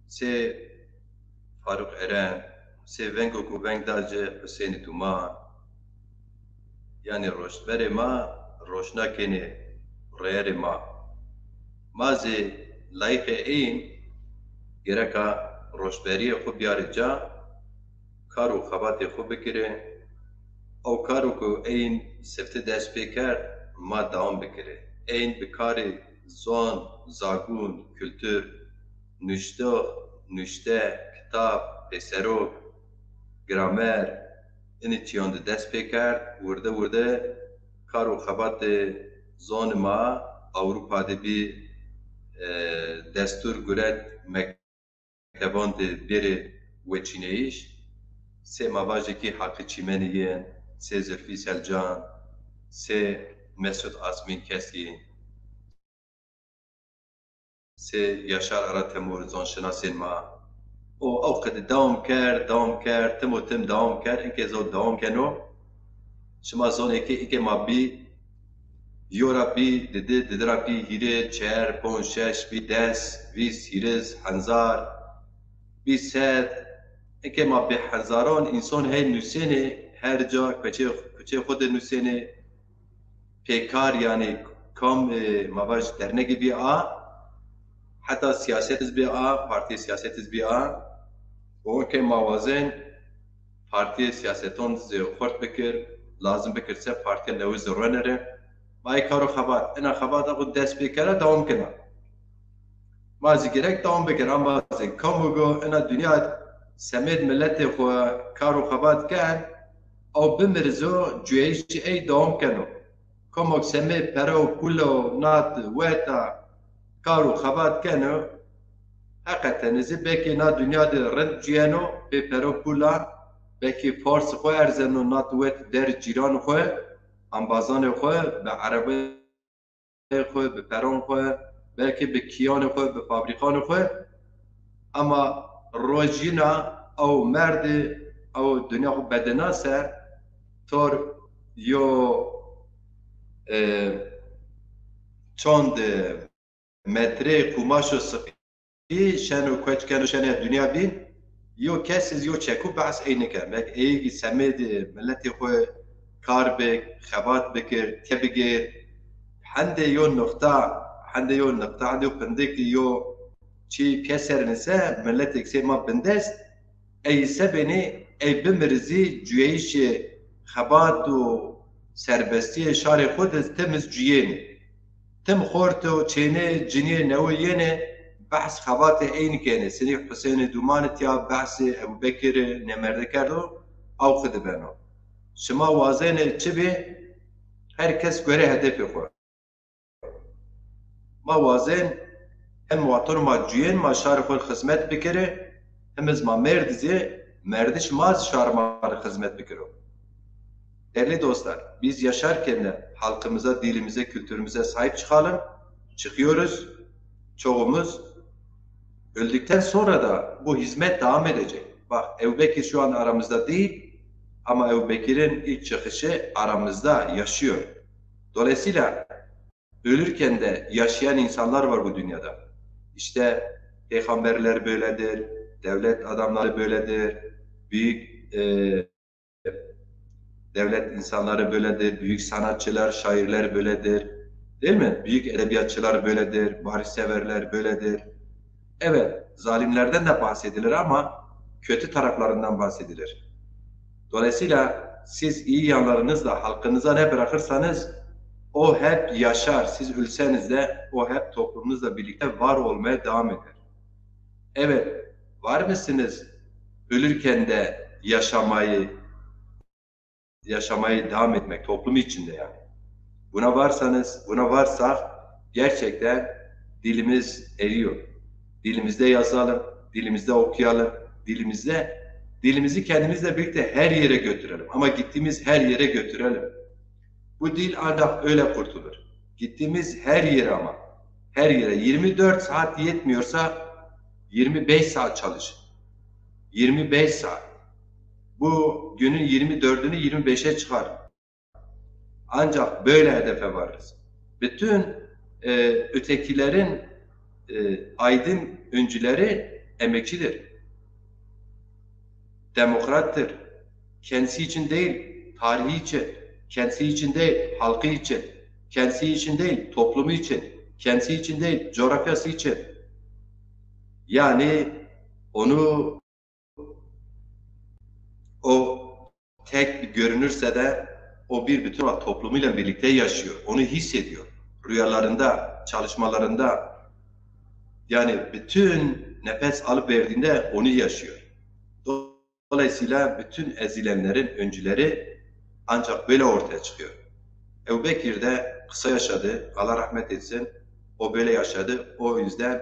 sey Farûq Eren, sey vengo ku veng da ci Husênî Dûman. Yanî roştberê ma roşna kenê rêyerê ma. Ma zî layîqê ên gereka roştberîyê xo bîyarê ca, kar û xebatê xo bikirê. Ew karo ku ên sifte dest pê kerd, ma dewam bikirê. Ên bi karê zon, zagûn, kultur, nuştox, nuşte, kitab, pêserok, gramer, inî çîyan de dest pê kerd, wirde wirde kar û xebatê zonê ma Ewropa de bî, e, destûr guret, mekteban de bêrê weçîneyîş. Sê ma vajê kî Haqî Çîmenî yên, sê Zilfî Selcan, sê Mesûd Azmîn Kesî, sê Yaşar Ara Temur, zonşinasên ma. O ew qede dewam kerd, dewam kerd, tim û tim dewam kerd, inkê zon dewam keno. Şima zonê ke inkê ma bî, yo ra bî didi, didi ra bî hîrê, çer, ponc, şeş, bî des, vîst, hîris, henzar, bî sed. Inkê ma bi hezaran însan hey nusênê, her ca kuçê, kuçê xo de nusênê. Pêkar, yanî kam, e, ma vaj dernegî bî a, Heta siyaset iz bî a, partîyê siyaset iz bî a. Û ke ma wazên partîyê siyaseton zî xurt bikir, lazim bikir se partîya newe zî ronere. Ma ê kar û xebat, ina xebata xo dest pê kera, dewam kena. Ma zî gerek dewam bikir, embazê kamo go ina dinya semêd miletê xo kar û xebat kerd, ew bimirizo, cuyayîşê ey dewam keno. Kamo semê pere û pul o nat weta kar û xebat keno, heqeten zî belkî na dinya de rind cuyeno, pê pere û pul a, belkî farsê xo erzeno nat wet der cîranê xo, embazanê xo, bi erebeyê xo, bi peron xo, belkî bi kîyanê xo, bi fabrîkanê xo. Ema rojîna ew merdî, ew dinya xo bedena ser, tor yo, e, çond metrê qumaşo siqî şeno koç keno şenê dinya bîn, yo kes iz yo çeku behs ey nike. Mek ey ki semêdê miletê xo kar bik, xebat bikir, tebigir. Hende yo nuqta, hende yo nuqta, hende yo pindik yo çî pîyeser nise, miletêk sey ma bindest, ey sebenî ey bimirizî cuyayîşê xebat û serbestîyê şarê xo de tim iz cuyênî. Tim xort o, çênê, cinîyê newe yenê, behs xebatê ey nikenê. Sinî Husênê Dûmanî tîya behsê Ebûbekirî nêmerde kerdo, aw xidi beno. Şima wazênê çi bî, her kes gore hedefê xo. Ma wazên hem watan ma cuyên ma şarê xo xizmet bikirê, hem iz ma merd zî merdiş ma zî şar ma rê xizmet bikiro. Değerli dostlar, biz yaşarken de halkımıza, dilimize, kültürümüze sahip çıkalım. Çıkıyoruz çoğumuz. Öldükten sonra da bu hizmet devam edecek. Bak, Ebu Bekir şu an aramızda değil ama Ebu Bekir'in ilk çıkışı aramızda yaşıyor. Dolayısıyla ölürken de yaşayan insanlar var bu dünyada. İşte peygamberler böyledir, devlet adamları böyledir, büyük e, devlet insanları böyledir, büyük sanatçılar, şairler böyledir. Değil mi? Büyük edebiyatçılar böyledir, barışseverler böyledir. Evet, zalimlerden de bahsedilir ama kötü taraflarından bahsedilir. Dolayısıyla siz iyi yanlarınızla halkınıza ne bırakırsanız o hep yaşar. Siz ölseniz de o hep toplumunuzla birlikte var olmaya devam eder. Evet, var mısınız ölürken de yaşamayı yaşamayı devam etmek, toplumu içinde yani. Buna varsanız, buna varsak gerçekten dilimiz eriyor. Dilimizde yazalım, dilimizde okuyalım, dilimizde, dilimizi kendimizle birlikte her yere götürelim. Ama gittiğimiz her yere götürelim. Bu dil ancak öyle kurtulur. Gittiğimiz her yere ama, her yere yirmi dört saat yetmiyorsa yirmi beş saat çalışın. Yirmi beş saat. Bu günün yirmi dördünü yirmi beşe çıkar. Ancak böyle hedefe varırız. Bütün e, ötekilerin e, aydın öncüleri emekçidir. Demokrattır. Kendisi için değil, tarihi için, kendisi için değil, halkı için, kendisi için değil, toplumu için, kendisi için değil, coğrafyası için. Yani onu o tek görünürse de o bir bütün olarak toplumuyla birlikte yaşıyor. Onu hissediyor. Rüyalarında, çalışmalarında, yani bütün nefes alıp verdiğinde onu yaşıyor. Dolayısıyla bütün ezilenlerin öncüleri ancak böyle ortaya çıkıyor. Ebu Bekir de kısa yaşadı, Allah rahmet etsin. O böyle yaşadı. O yüzden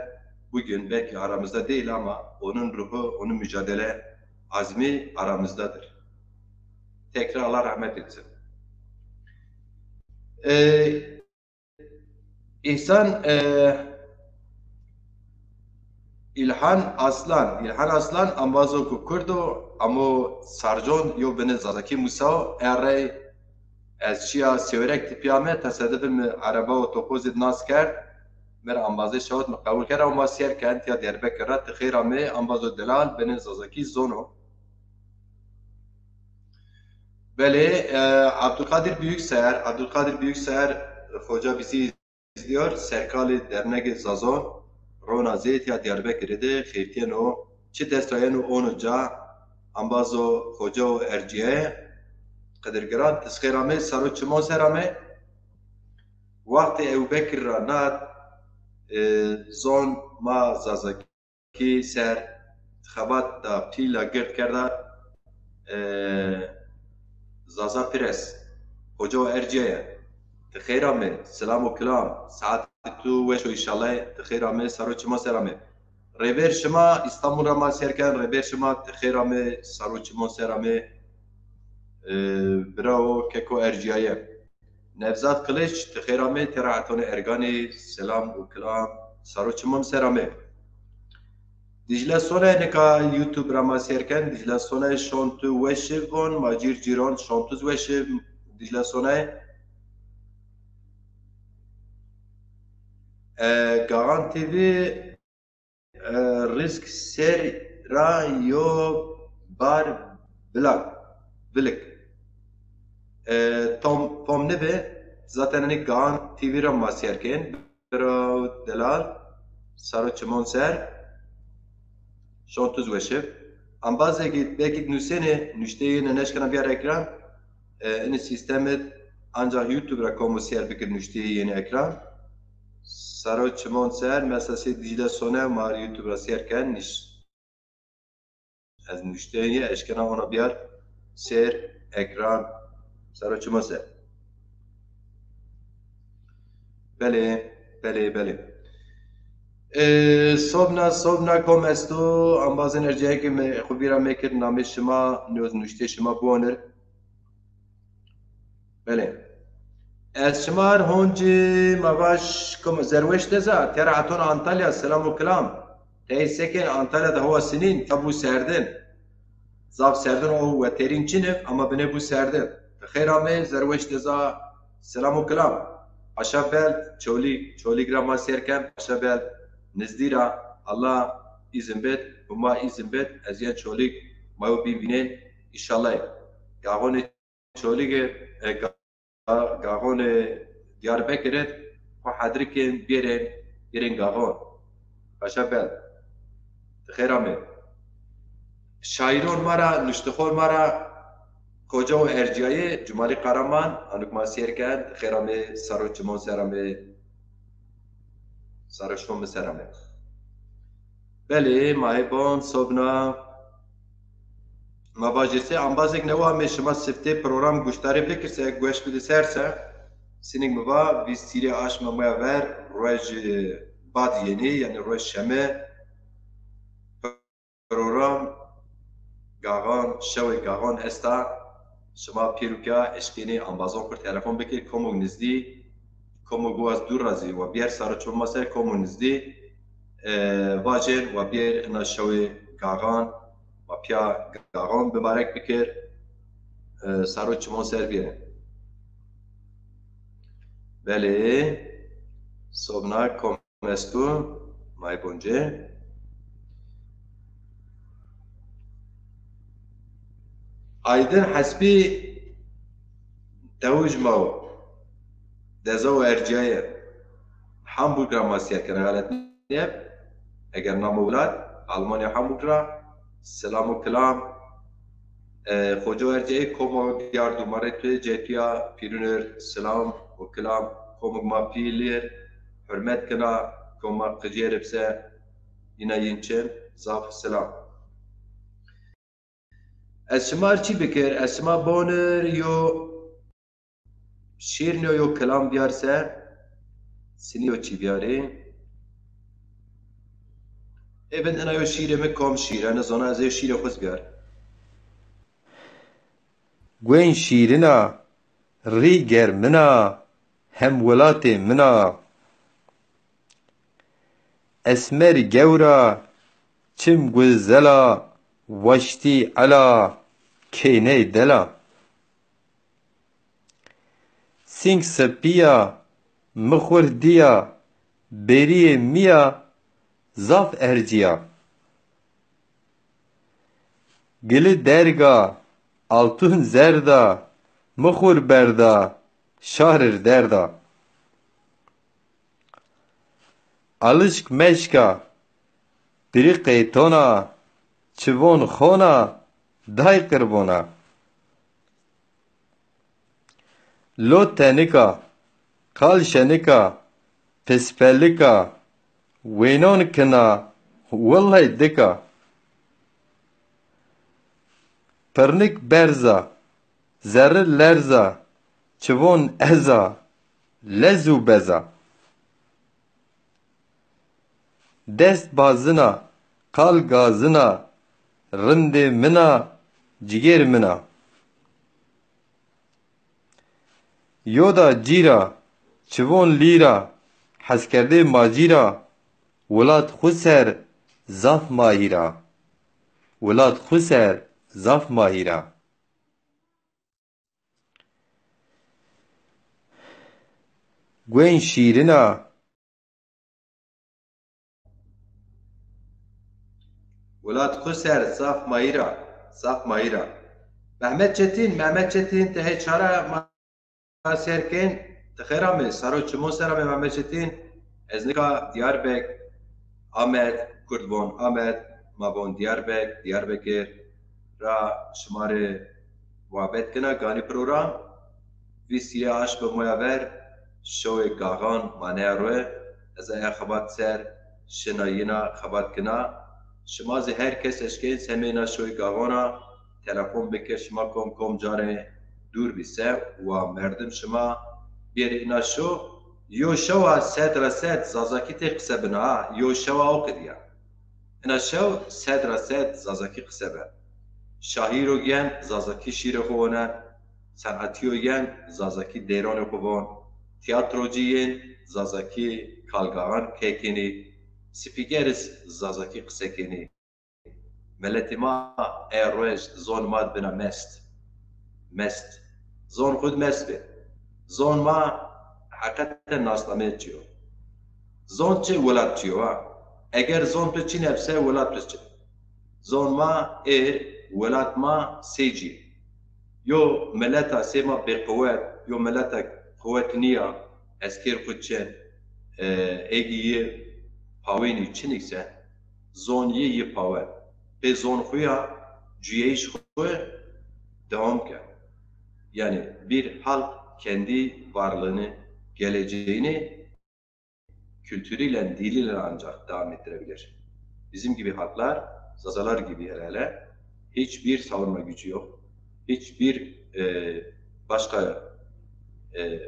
bugün belki aramızda değil ama onun ruhu, onun mücadele azmi aramızdadır. Tekrar Allah rahmet etsin. Ee, İhsan, e, İlhan Aslan. İlhan Aslan ambazo ku Kurd o, amo Sarcon yo binê Zazakî Musa o, erey ez şiya Sêwreg tipîya me, tesadufî mi ereba û topozî di nas kerd, mi ra ambazê şawit mi qebul kerd, ama sîyer kend ya Diyarbekir ra, ti xêr amê, ambazo delal, binê Zazakî zon o. Belê, e, Abdülkadir Büyükseer, Abdülkadir Büyükseer, hoca bizi izliyor, serkalê Dernegê Zazon, Rona zêt ya Diyarbekirê de xeftîyeno, çi dest ra yeno ono ca, ambazo xoca û ercîyaye. Qidirgiran, ti xêr amê, saro çimon ser amê. Wextê Ewbekir ra nat, e, zon ma Zazakî ser xebat da pîl a gird kerda, e, Zaza Pires, xoca û ercîyaye. Ti xêr amê, selam û kilam. Saetê tu weş o înşallah. Ti xêr amê, saro çimon ser amê. Rêber şima Îstanbul ra ma sêr ken, rêber şima ti xêr amê, saro çimon ser amê. E, bravo, keko ercîyaye. Nevzat Kılıç, ti xêr amê, tera hetone erganî, selam û kilam, saro çimon ser amê. Dicle Sonay nika YouTube ra ma sêr ken, Dicle Sonay şon tu weşiv von, ma cîr cîron şon tu weşiv, Dicle Sonay. E, Gaxan T V, e, risk ser ra yo bar bilak, bilik. E, tom, tom nibe, zaten hani Gaxan T V ra ma sêr ken. Bira delal, saro çimon ser, şon tu weşiv. Ambazê ki belkî nusêne, nuşteyê yêne neşkena biyar ekran. E, ini sîstemê ancax YouTube ra komo sêr bikir nuşteyê yêne ekran. Saro çimon ser, mesela sey Dicle Sone mar YouTube ra sêr ken, niş-, ez nuşteyê eşkena ona biyar sêr ekran. Saro çimon ser. Belê, belê, belê. E, sobna, sobna kom esto, ambazên ercîyaye ki me, xu bira mekir namê şima, nêz nuştê şima buonir. Belê. Ez şima r honcî ma vaj kom Zerweş Deza, tera heton Antalya, selam û kilam. Tey seken Antalya de howa sinîn, ya bu serdin. Zaf serdin o weterîn çinik, ama bine bu serdin. Xeyr amê, Zerweş Deza, selam û kilam. Paşa Bel, Çolîg, Çolîg ra ma sêr ken, Paşa Bel, nizdî ra, Allah îzin bed, Huma îzin bed, ez yen Çolîg, ma yo bîn vînên, înşallah. Gaxonê Çolîgê, e, ga-, gaxonê Diyarbekirê xo hedrikên bêrên, bêrên gaxon. Paşa Bel. Ti xêr amê. Şairon ma ra, nuştixor ma ra, Xoca û Erciyayê, Cumali Karaman, anuk ma sêr ken, ti xêr amê, saro çimon ser amê, saro şon mi ser amê. Belê, ma hê bon, sobna. Ma vajê se embazêk newa amê, şima siftê program guştarî bikir se, gueş bidi ser se. Sinik mi va, vîst sîrê aşma moya ver, ruej, e, bad yenî, yanî ruej şeme. Program Gaxan, şewê Gaxan esta. Şima pêrûka eşkênê embazon xu telefon bikir, komok nizdî, komok biwaz dûr ra zî wa bîyer saro çon ma ser, komok nizdî, e, vajêr wa bîyer ina şewê Gaxan, wa pîya Gaxan bibarek bikir, e, saro çimon ser bîyer. Belê, sobna kom esto, may bonce. Aydın Hesbî dewij ma o. Deza û Erciyayê. Hamburg ra ma sîya kena, xelet nîyeb. Eger namo welat, Almanya Hamburg ra. Selam û kilam. E, Xoca Erciyayê koma diyar dumarê tu, cetîya pîrûnir, selam û kilam. Komik ma pîlir, hurmet kena, koma qicêrib se, îna yin çin, zaf selam. Ez şima r çî bikir, ez şima bonir yo şîr nîyo, yo kilam biyar se, sinî yo çî biyarî. Ê bin ina yo şîrê mi, kom şîr, ene zona ez ê yo şîrê xuz biyar. Guên şîrin a, rî germin a, hemwelatê min a. Esmer gewr a, çim gulzel a, waştî el a, kêney del a. Sîng sipî ya, mi xur dîya, berîyê mi ya, zaf ercî ya. Gili derg a, altun zerd a, mi xur berd a, şarir derd a. Alişk meşka, birî qeytona, çivon xona, day qirbona. Lo tenika, qal şenika, pispelika, wênon kina, willay dika. Pirnik berza, zerri lerza, çivon eza, lez û beza. Dest bazina, qal gazina, rindê mina, cigêr mina. Yoda cîra, çivon lîra, heskerdê macîra, wilat xwu ser zaf mahîra. Wilat xwu ser zaf mahîra. Guên şîrin a. Welat xo ser, zaf mayîr a, zaf mayîr a. Mehmet Çetin, Mehmet Çetin, ti hey çara ma ser kên, ti xêr amê, saro çimon ser amê Mehmet Çetin. Ez nika Diyarbek, Amed, Kurd von Amed, ma von Diyarbek, Diyarbekir ra şima rê muhabbet kena, ganî program. Vîst yê aşme moya ver, şewê Gaxan maneya roye, ez aya xebat ser, şina yina xebat kina. Şima zî her kes eşkên semê ina şewê Gaxana telefon bike, şima kom kom carê dûr bî se wa merdim şima bêrê ina şo. Yo şewa sed ra sed Zazakî tê qise bina ha, yo şewa o qedîya. Ina şew sed ra sed Zazakî qise ben. Şahîro yen Zazakî şîrê xo wonen, senatîyo yen Zazakî deyranê xo von, tîyatrocî yên Zazakî kalgaxan key kenî, spîkeris Zazakî qise kenî. Miletê ma e roj zon ma di bina mest. Mest. Zon xwu di mest bê. Zon ma heqeten nasnameyê çi yo. Zon çi, welat çi yo ha. Eger zon tu çin eb se, welat tu çin. Zon ma êr, welat ma sey cî. Yo mileta sey ma bêquwet, yo mileta quwet nîya, eskêr xwu çin, e, êgî yi pawênî çinik se, zon yi yi pawe. Pê zon xwu ya cuyeyîş xwu dewam ke. Yani bir halk kendi varlığını, geleceğini kültürüyle, diliyle ancak devam ettirebilir. Bizim gibi halklar, Zazalar gibi hele hele, hiçbir savunma gücü yok. Hiçbir, e, başka, e,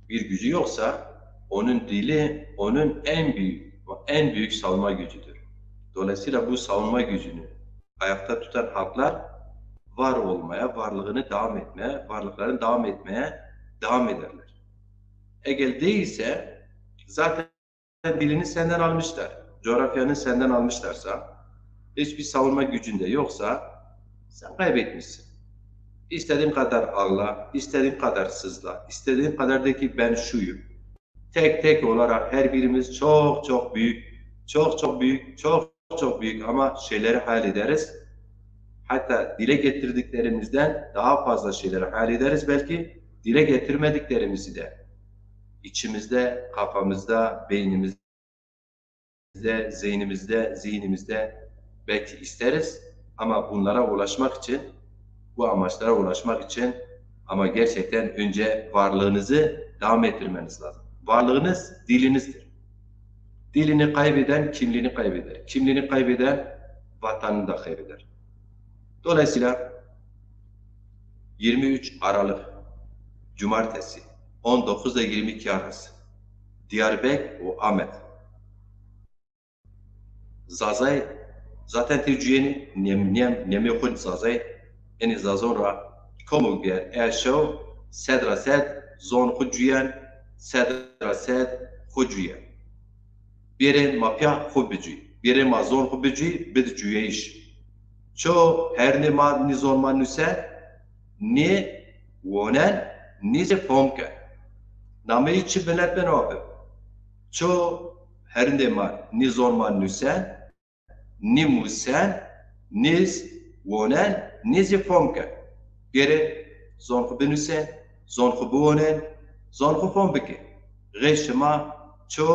bir gücü yoksa onun dili onun en büyük, en büyük savunma gücüdür. Dolayısıyla bu savunma gücünü ayakta tutan halklar var olmaya, varlığını devam etmeye, varlıklarını devam etmeye devam ederler. Eğer değilse zaten dilini senden almışlar, coğrafyanı senden almışlarsa, hiçbir savunma gücün de yoksa sen kaybetmişsin. İstediğin kadar ağla, istediğin kadar sızla, istediğin kadar de ki ben şuyum. Tek tek olarak her birimiz çok çok büyük, çok çok büyük, çok çok büyük ama şeyleri hayal ederiz. Hatta dile getirdiklerimizden daha fazla şeyleri hayal ederiz belki. Dile getirmediklerimizi de içimizde, kafamızda, beynimizde, zihnimizde, zihnimizde belki isteriz. Ama bunlara ulaşmak için, bu amaçlara ulaşmak için ama gerçekten önce varlığınızı devam ettirmeniz lazım. Varlığınız dilinizdir. Dilini kaybeden kimliğini kaybeder. Kimliğini kaybeden vatanını da kaybeder. Dolayısıyla yirmi üç Aralık Cumartesi on dokuz ile yirmi iki arası Diyarbek ve Ahmet. Zazay zaten tê cuyênî, nem, nem, nemê xwu Zazay, enê Zazon ra komo ger e şew sed ra sed zon xwu cuyen, sed ra sed xwu cuyen. Bêrên ma pîya xwu bicuyî. Bêrên ma zon xwu bicuyî, bid cuyeyîş. Ço hernê ma nî zon ma nusen, nî wonen, nî zî fom ken. Nameyî çi milet beno abi? Ço herindê ma nî zon ma nusen, nî musen, nî wonen, nî zî fom ken. Bêrê zon xwu binusên, zon xwu biwonên, zon xwu fom bikên. Xê şima ço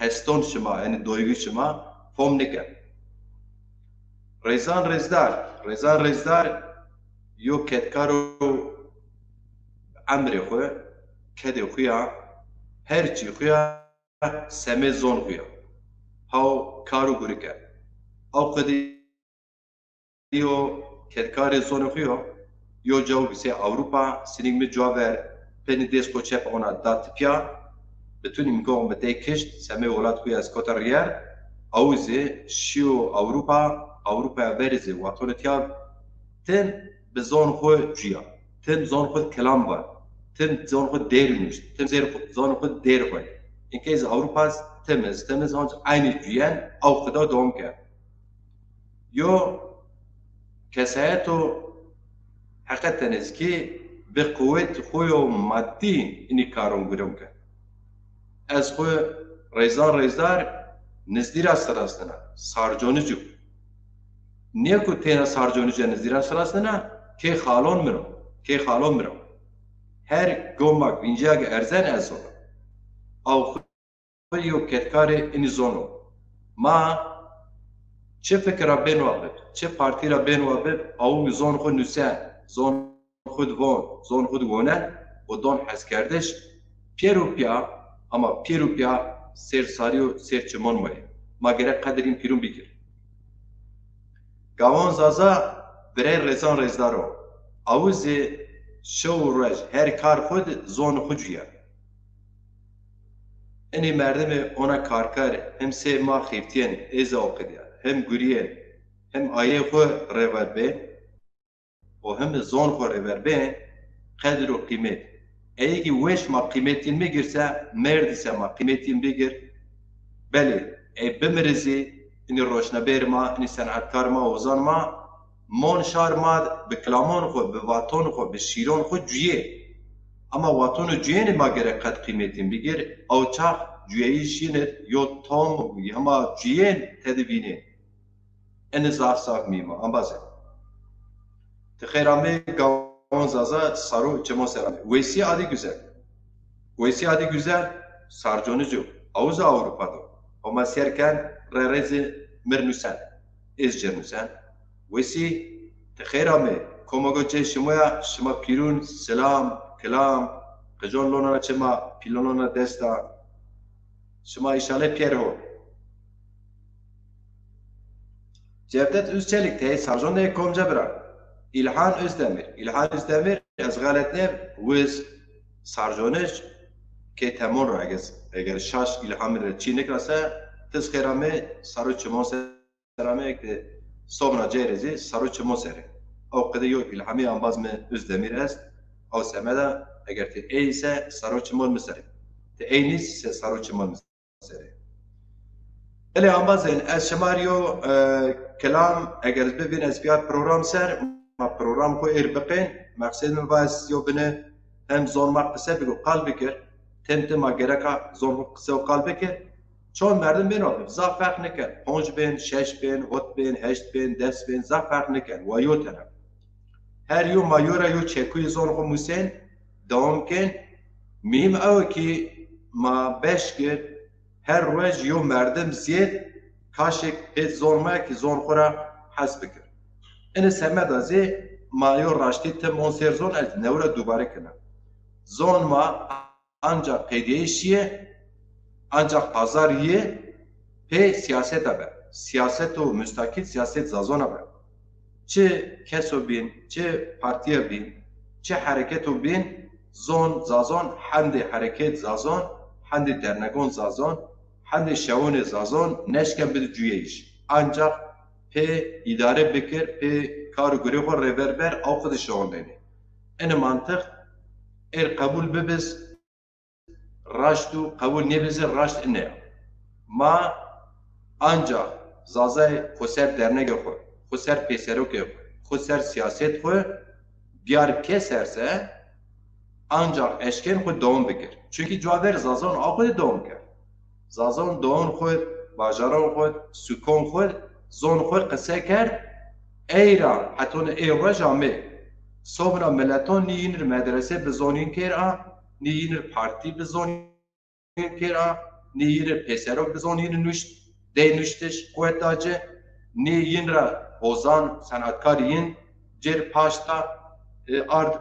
heston şima, yanî doygî şima fom nike. Rêzan rêzdar, rêzan rêzdar yo kedkaro emrê xwu, kedê xwu ya, her çî xwu ya, semê zon xwu ya. Haw kar û gurike. Aw qedî yo kedkarê zonê xwu yo. Yo caw bisê Ewropa, sinîg mi cuwa ver, penî dês xo çep ona da tipya. Bütün imkan mi tey kişt, semê welat xwu ya ez kota riyer. Aw zî şiyo Ewropa, Ewropaya verî zî watonê tiya tim bi zon xwu cuya. Tim zon xwu kelam va. Tim zon xwu dêr nuşt. Tim zêr xwu, zon xwu dêr xwu. Inkê zî Ewropa tim iz, tim iz hanc eynî cuyen, aw xwu da dewam ke. Yo kesayeto heqeten ez kî bi quwet xo yo madî inî karon guron ke. Ez xwu rêzan rêzdar nizdî ra sinasnena, sarconic o. Nêko têna sarconice nizdî ra sinasnena, kê xalon mi ro, kê xalon mi ro. Her gomak vîncîya ke erzen ez zon o. Aw xwu yo kedkarê inî zon o. Ma çi fikir ra bên wa bib, çi partî ra bên wa bib, awik zon xwu nusen, zon xwu di von, zon xwu di wonen û don heskerdiş pêro pîya, ama pêro pîya sêr sarî û sêr çimon ma yê. Ma gerek qedirîn pîrûn bikir. Gawon Zaza birey rêzan rêzdar o. Awi zî şew û ruej her kar xwu di zon xwu cuyen. Inî merdimê ona karker hem sê ma xîftîyen ê zî awqidîya, hem gurîyen, hem ayê xwu rêver bên û hem zon xwu rêver bên, qedir û qîmet. Ey kî weş ma qîmetîn bigir se, merdî se ma qîmetîn bigir. Belê, ey bimiri zî, inî roşnbêr ma, inî senetkar ma, ozan ma, mon şar ma bi kilamon xwu, bi vaton xwu, bi şîron xwu cuyê. Ama waton û cuyênî ma gerek qet qîmetîn bigir, aw çax cuyeyîş yin id yo tom hema cuyên tedi vînê. Enê zaf zaf muhîm a, embazê. Ti xeyr amê, Gawon Zaza, sar o çimon ser amê. Weysî Adîgüzel. Weysî Adîgüzel, sarconic o. Aw zî Ewropa do. Homa ser ken, rê rê zî mi r nusen. Ez ci r nusen. Weysî, ti xeyr amê. Komago cê şima ya, şima pîrûn, silam, kilam, qicon lonana çima, pîlon lonana desta. Şima îşale pîyer ho. Cevdet Özçelik tey sarcon de komca bira. İlhan Özdemir. İlhan Özdemir, ez xelet nêb, wiz sarconic kê temon ra, eger, eger şaş İlhan re çî nikra se, tiz xêr amê, sar o çimon ser amê, ke sobna cêrê zî sar o çimon ser ê. Aw qede yo îlhamî embaz mi Özdemir est, aw semeda eger ti ey se sar o çimon mi ser ê. Ti ey nîs se sar o çimon mi ser ê. Belê embazên, ez şima rê yo, e, kilam, eger ez bibîn ez biyar program ser, ma program xwu êr biqên, meqsed mi va ez yo bine hem zon ma qise bik û qal bikir, tim tim ma gereka zon xwu qise û qal bikir. Çond merdim bên wa bib, zaf ferq niken. Ponc bên, şeş bên, hot bên, heşt bên, des bên, zaf ferq niken. Wa yo tene. Her yo ma yo ra yo çekuyê zon xwu musên, dewam kên. Muhîm ew ki ma beş kir, her ruej yo merdim ziyêd, kaşêk pêt zon ma ki zon xwu ra hes bikir. Ini semeda zî ma yo raştî tim on sêr zon ez newe ra dubare kena. Zon ma ancax qedîyeyîş yê, ancax pazar yê pê sîyaseta be. Sîyaseto mustakil, sîyaset zazona be. Çi keso bîn, çi partîye bîn, çi hereketo bîn, zon, zazon, hendê hereket zazon, hendê dernegon zazon, hendê şewonê zazon neşken bidi cuyeyîş. Ancax pê îdare bikir, pê kar û gurê xo rêver ber, aw xwu di şixulnenê. Ini mantiq êr qebul bibiz, raşt û qebul nêbizî raşt ine ya. Ma ancax Zazay xwu ser dernegê xwu, xwu ser pêserokê xwu, xwu ser sîyaset xwu biyar pêser se, ancax eşkên xwu dewam bikir. Çunkî cuwa ver Zazon a xwu de dewam kerd. Zazon dewon xwu, bajaron xwu, sukon xwu, zon xwu qise kerd, ey ra hetonê ê ruej amê. Sobna mileton nî yînir medrese bi zonîn kêr a, nî yînir partî bi zonîn kêr a, nî yin rê pêserok bizon yin nuşt, dey nuştiş, quwet da ci, nî yin ra hozan, senatkar yin cêr paşta e, ard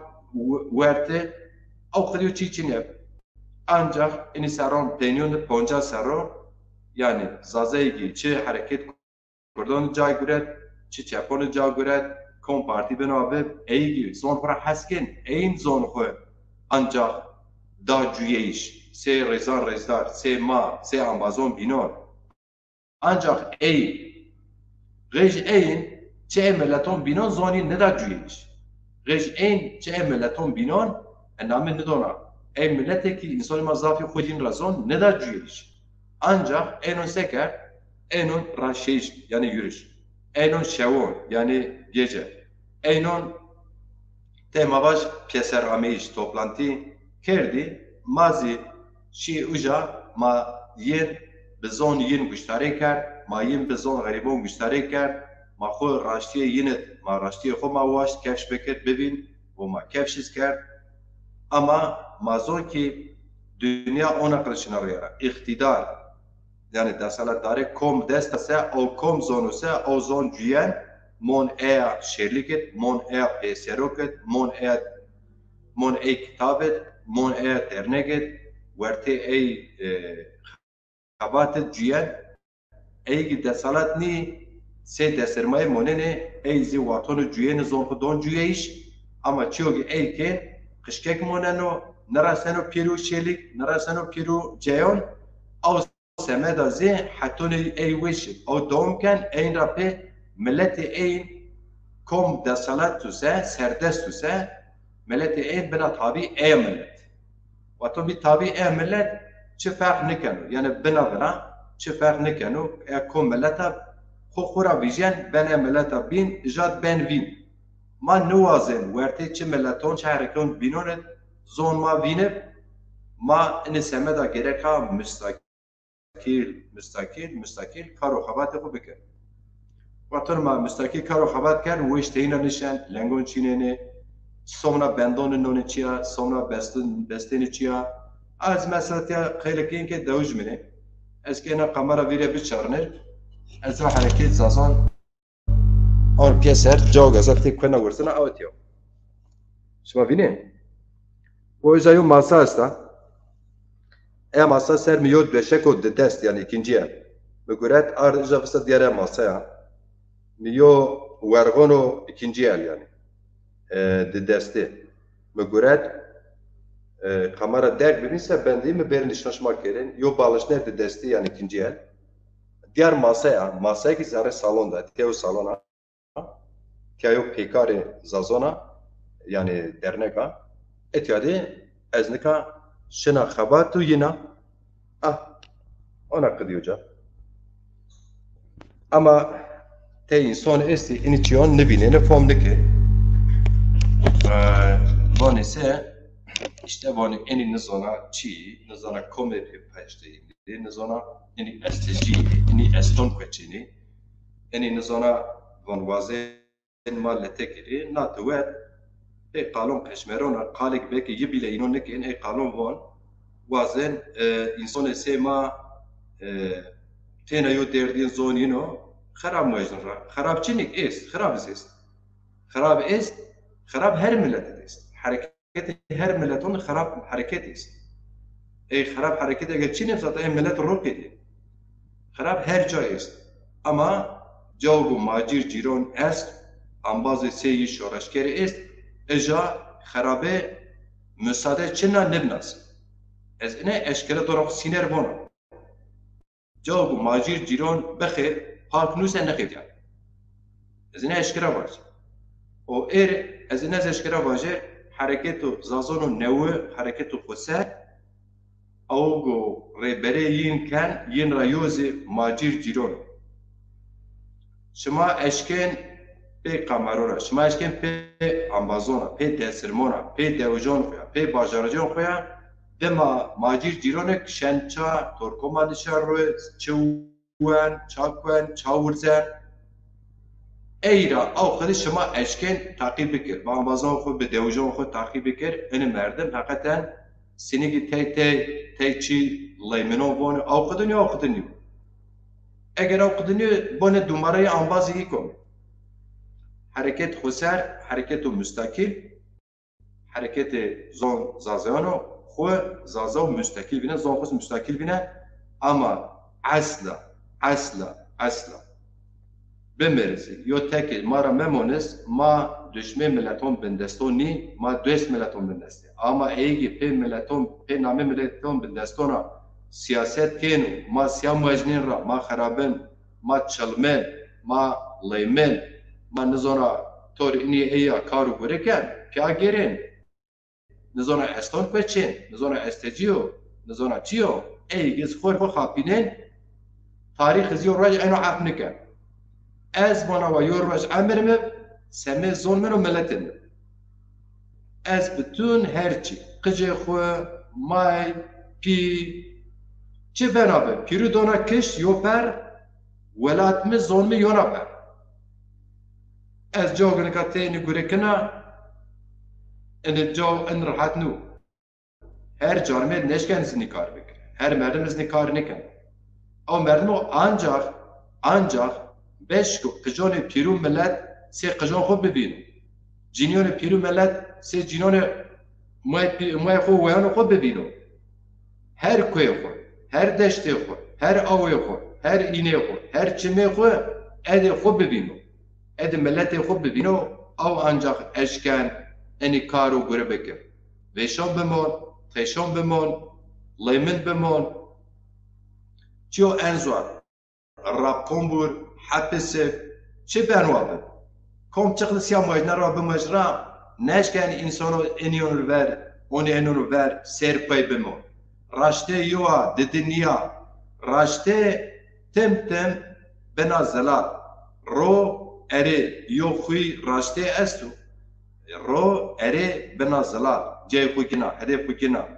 wertê, ew qidîyo çî çin eb. Ancax inî serron peynîyon de poncas serro, yanî Zazayî kî çi hereket Kurdan ca guret, çi çepon ca guret, kom partî beno abi, ey kî zon xwu ra hes kên, eyn zon xwu ancax da cuyeyîş, sey rêzan rêzdar, sey ma, sey ambazon bînon. Ancax ey, qij eyn, çi ey mileton bînon zonî nida cuyeyîş. Qij eyn, çi ey mileton bînon, e, namê nidona. Ey miletê kî însanê ma zafî xwu yin ra zon, nida cuyeyîş. Ancax eynon se kerd, eynon raşteyîş, yanî yürüyüş. Eynon şewon, yanî gece. Eynon Tê ma vaj pîyeser ameyîş, toplantî kerdî, ma zî şî uca, ma yin bi zon yin guştarê kerd, ma yin bi zon xerîbon guştarê kerd, ma xwu raştîyê yin id, ma raştîyê xwu ma waşt, kefş bikir, bivîn û ma kefş iz kerd. Ama ma zon kî dinya ona qil şina rîyara. Îqtîdar, yanî deselatdarê kom dest a se, ew kom zono se, ew zon cuyen, mon eya şêrlîk id, mon eya pêserok id, mon eya, mon ey kitab id, mon eya dernek id, wertê ey, e, xebat id cuyen, ey kî deselat nî, sey desirmayê monenê, ey zî waton id cuyenê, zon xwu don cuyeyîş, ama çîyo kî ey kên, qijkek moneno, niraseno pêro şêrlîk, niraseno pêro ceyon, ew semeda zî hetonê ey weşî, ew dewam ken, eyn ra pê miletê eyn kom deselat tu se, serdest tu se, miletê eyn bina tabî ey milet. Wato bî tabî ey milet çi ferq nikeno. Yanî bina bina çi ferq nikeno. E kom mileta xo xo ra vîjen, ben ey mileta bîn, jad ben vîn. Ma niwazên wertê çi mileton, çi herekon bînon id zon ma vînib, ma inî semeda gereka mustaqîl, mustaqîl, mustaqîl kar û xebatê xwu bikir. Wexto ma mustaqîl kar û xebat kerd, weş teyna nişen, lengon çînenê, somna bendon nonê çiya, somna bestin-, bestênê çiya. Ez mesela tiya xeylê kên ke dewij minê. Ez kê ena kamera vîre biçarnir. Ez ra hereket Zazan. Ar pîyeser, cao gazetê kuena wirzina awetiyo. Şima vînê? O uca yo masa esta. Eya masa ser mi yo döşeko di dest, yanî ikinci el. Mi guret ar uca visa diyar eya masaya. Mi yo werxono ikinci el yanî. E, di destî. Mi guret, e, kamera derg bibîn se bendî mi bêrî nişna şima kerên. Yo balişner di destî yanî ikinci el. Diyar masaya, masaya kî zerrê salon da, tiya yo salon a. Tiya yo pêkarê Zazon a, yanî dernek a. Etiya de ez nika şina xebat û yina. Ah, ona qidîyo ca. Ama tey însan estî, inî çîyon nivînêne, fom nikê. E, vanê se, îşte vanê enî nizana çî, nizana komê pê peştê yî, nizana enî estejî, enî eston kueçênî, enî nizana van wazên ma lete kirî, na ti wet, ey qalon qeşmerona, qalêk belkî yi bîle îno nikên, ey qalon von, wazên, e, însonê sey ma, e, têna yo derdîn zon yino, xerab muejin ra. Xerab çinik est, xerab iz est. Xerab est, xerab her milet id est. Hereketê her mileton xerab hereket est. Ey xerab hereket eger çinik, zaten ey milet ro pêdê. Xerab her ca est. Ama cao ku macîr cîron est, ambazê sey yi şoreşkerî est, eja xerabe musade çina nibnas. Ez ine eşkere dora xo sîner vona. Cao ku macîr cîron bixêr, pak nuse nixêr ya. Ez ine eşkera vaje. O êr, ez ine ez eşkera vaje, hereketo Zazono newi, hereketo xose, awo ku rêberê yin ken, yin ra yo zî macîr cîron o. Şima eşkên pê kamerona, şima eşkên pê ambazona, pê desirmona, pê dewijon xo ya, pê bajaricon xo ya, dima macîr cîronik şen ça, torkoma nişa ro, çi wen, ça kuen, ça wurzen. Ey ra aw xidî şima eşkên taqîb bikir. Bi ambazon xo, bi dewijon xo taqîb bikir. Ini merdim heqeten Sinigî tey tey, tey çî leyminon vonê, aw qidinî, aw qidinî. Eger aw qidinî, bonê dumarayê ambazî î kom. Hereket xoser, hereketo mustakil, hereketê zon zazayan o, xwu zaza û mustakil vîne, zon xwu zî mustakil vîne, ama esla, esla, esla. Bimeriz, yo tekê ma ra memonis, ma duşmê mileton bindeston nî, ma dost mileton bindestê. Ama ey gî pê mileton, pê namê mileton bindestona sîyaset kên û ma sîya muecnên ra, ma xerabin, ma çilmin, ma leymin, ma nizona tor inî eya kar û gure ken, pîya gêrên. Nizona eston kueçên, nizona estecî yo, nizona çi yo. Ey giz xor xo xapînên, tarîx iz yo roj eno ef niken. Ez vana wa yo roj emir mi, semê zon min û miletê min. Ez bütün her çî, qicê xwu, may, pî, çi bena bi, pîrû dona kişt yo per, welat mi, zon mi yona per. Ez caw nika tey inî gure kena, inî caw in rehet nû. Her carmêrd neşken iznî kar bikir. Her merdim iznî kar nêken. Ew merdim o ancax, ancax beşko qiconê pîrû milet sê qijon xwu bivîno. Cinîyonê pîrû milet sê cinîyonê may pî-, may xwu, weyanê xwu bivîno. Her koyê xwu, her deştê xwu, her awê xwu, her înê xwu, her çimê xwu edê xwu bivîno. Edê miletê xwu bivîno, aw ancax eşken enî kar û gure bikir. Vêşan bimon, têşan bimon, leymin bimon. Çiyo en zor. Rap kombur, hepisi, çi ben wa bi. Kom çiqli sîya muecne ra bimej ra, neşken însono enîyonur ver, onî enîyonur ver, sêr pey bimon. Raştê yo a, didi nîya. Raştê tim tim bina zilal. Ro erê yo xwî raştê esto. Ro erê bina zilal. Cey xwu gina, hedê xwu gina.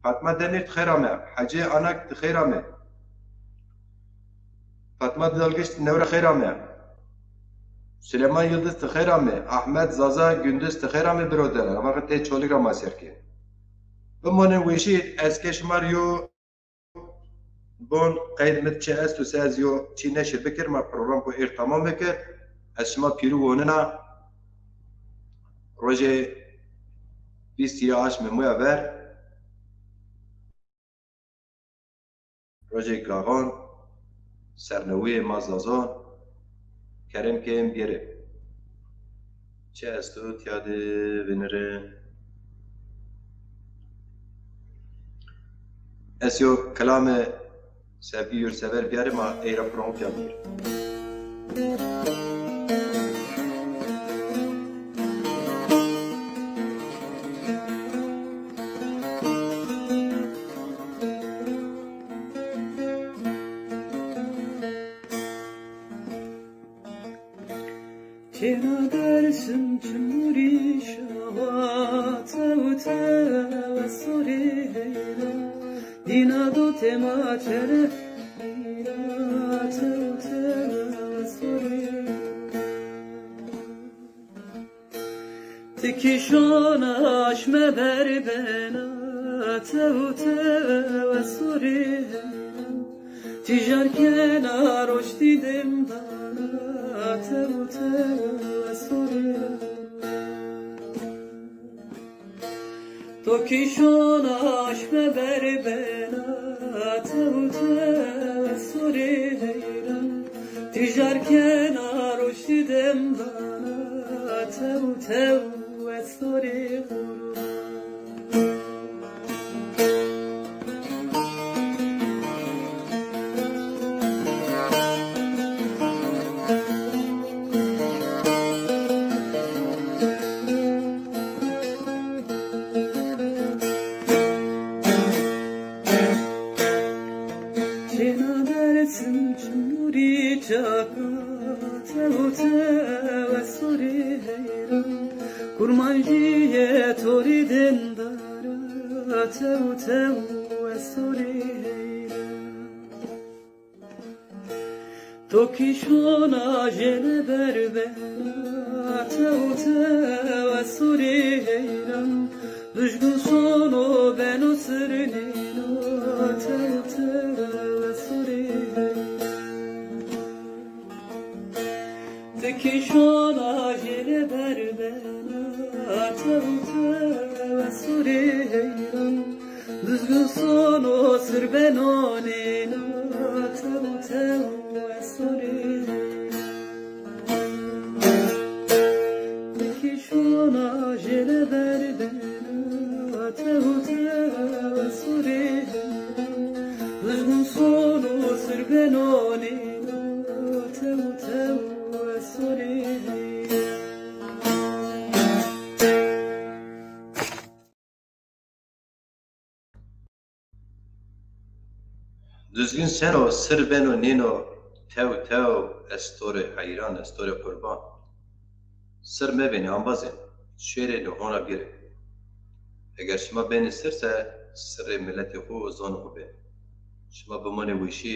Fatma Demir ti xeyr ame. Hecê Anak ti xeyr ame. Fatma Dalgiç ti newra xeyr ame. Süleyman Yıldız ti xeyr ame. Ahmet Zaza Gündüz ti xeyr ame biroder. Ama tê Çolîg ra ma ser kê. Bimonin weşî, ez ke şima rê yo bon qeyd mi çi esto se ez yo çî neşir bikir, ma program xo êr tamam bikir. Ez şima pîrû wonina rojê bîst ya aşmê muya ver. Rojê gaxan, sernewiyê ma zazan, kerem ke ên biyerê. Çi esto tiya de vinire. Ez yo kilame Sevgi Yurtsever biyarê ma ey ra program tiya bikir. Têna Dersim çimurî şawa tew tew estorê heyra. Dîna do tema çere heyra tew tew estorê heyra. Ti kîşona aşme ver bena tew tew estorê heyra. Tîjar kena roştî dendana tew tew estorê. To kîşona aşme ver bena tew tew estorê heyran. Tîjar kena roştî dendana tew tew estorê qurban. Çêna Dersim çimurî çaka tew tew estorê heyran. Kurmanjîye torî dendara tew tew estorê heyran. O kî şona jêle berbena, tew tew ez to rê heyran. Dujgin sono beno sirnêno, tew tew ez to rê heyran. Ti kî şona jêle berbena, tew tew ez to rê heyran. Duzgin sono sir beno nêno, tew tew ez to rê heyran. Ti kî şona jêle berbena, tew tew ez to rê heyran. Duzgin sono sir beno nêno, tew tew ez to rê heyran. Duzgin seno sir beno nêno, tew tew ez to rê heyran, ez to rê qurban. Sir mevênê embazên, şêrê nê hona bîrê. Eger şima benê sir se, sirrê miletê xo û zonê xo benê. Şima bimanê weşî,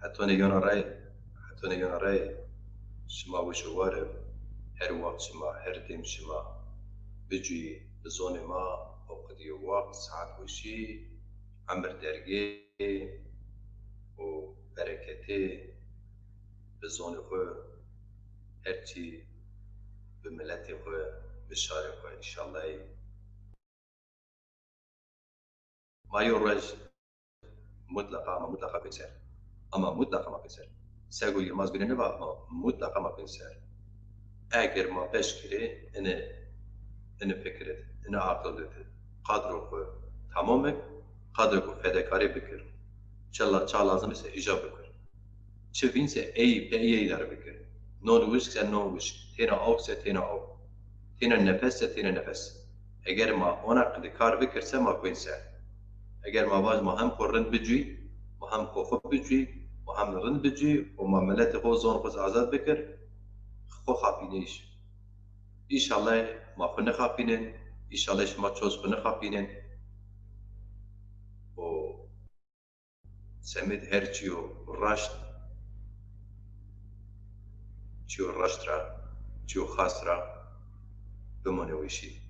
hetonê yona rey, hetonê yona rey, şima weş û war ib, her wext şima, her dem şima bicuyî bi zonê ma, o qidî yo wext, saet weşî, emir dergê û bereketê bi zonê xo, her çî bi miletê xo, bi şarê xo înşallah. Ma yo ruej mutlaqa, ma mutlaqa kuên ser. Ama mutlaqa ma kuên ser. Sego Yilmaz Güneni va, ma mutlaqa ma kuên ser. Eger ma beş kirê, ini, ini fikir id, ini aqil id, qadro xo tamam ib, qadro xo fedekarî bikir. Çi la, ça lazim ise îja bikir. Çi vîn se ey pê ey dar bikir. Non wişk se non wişk, têna awk se têna awk, têna nefes se têna nefes. Eger ma ona qidî kar bikir se ma kuên ser. Eger ma vaj ma hem xo rind bicuyî, ma hem xo xo bicuyî, ma hem rind bicuyî û ma miletê xo, zon xo azad bikir, xo xapînê îş. Înşallah ma xo nixapînên, înşallah şima çoz xo nixapînên. Û semêd her çîyo raşt, çîyo raşt ra, çîyo xas ra bimonê weşî.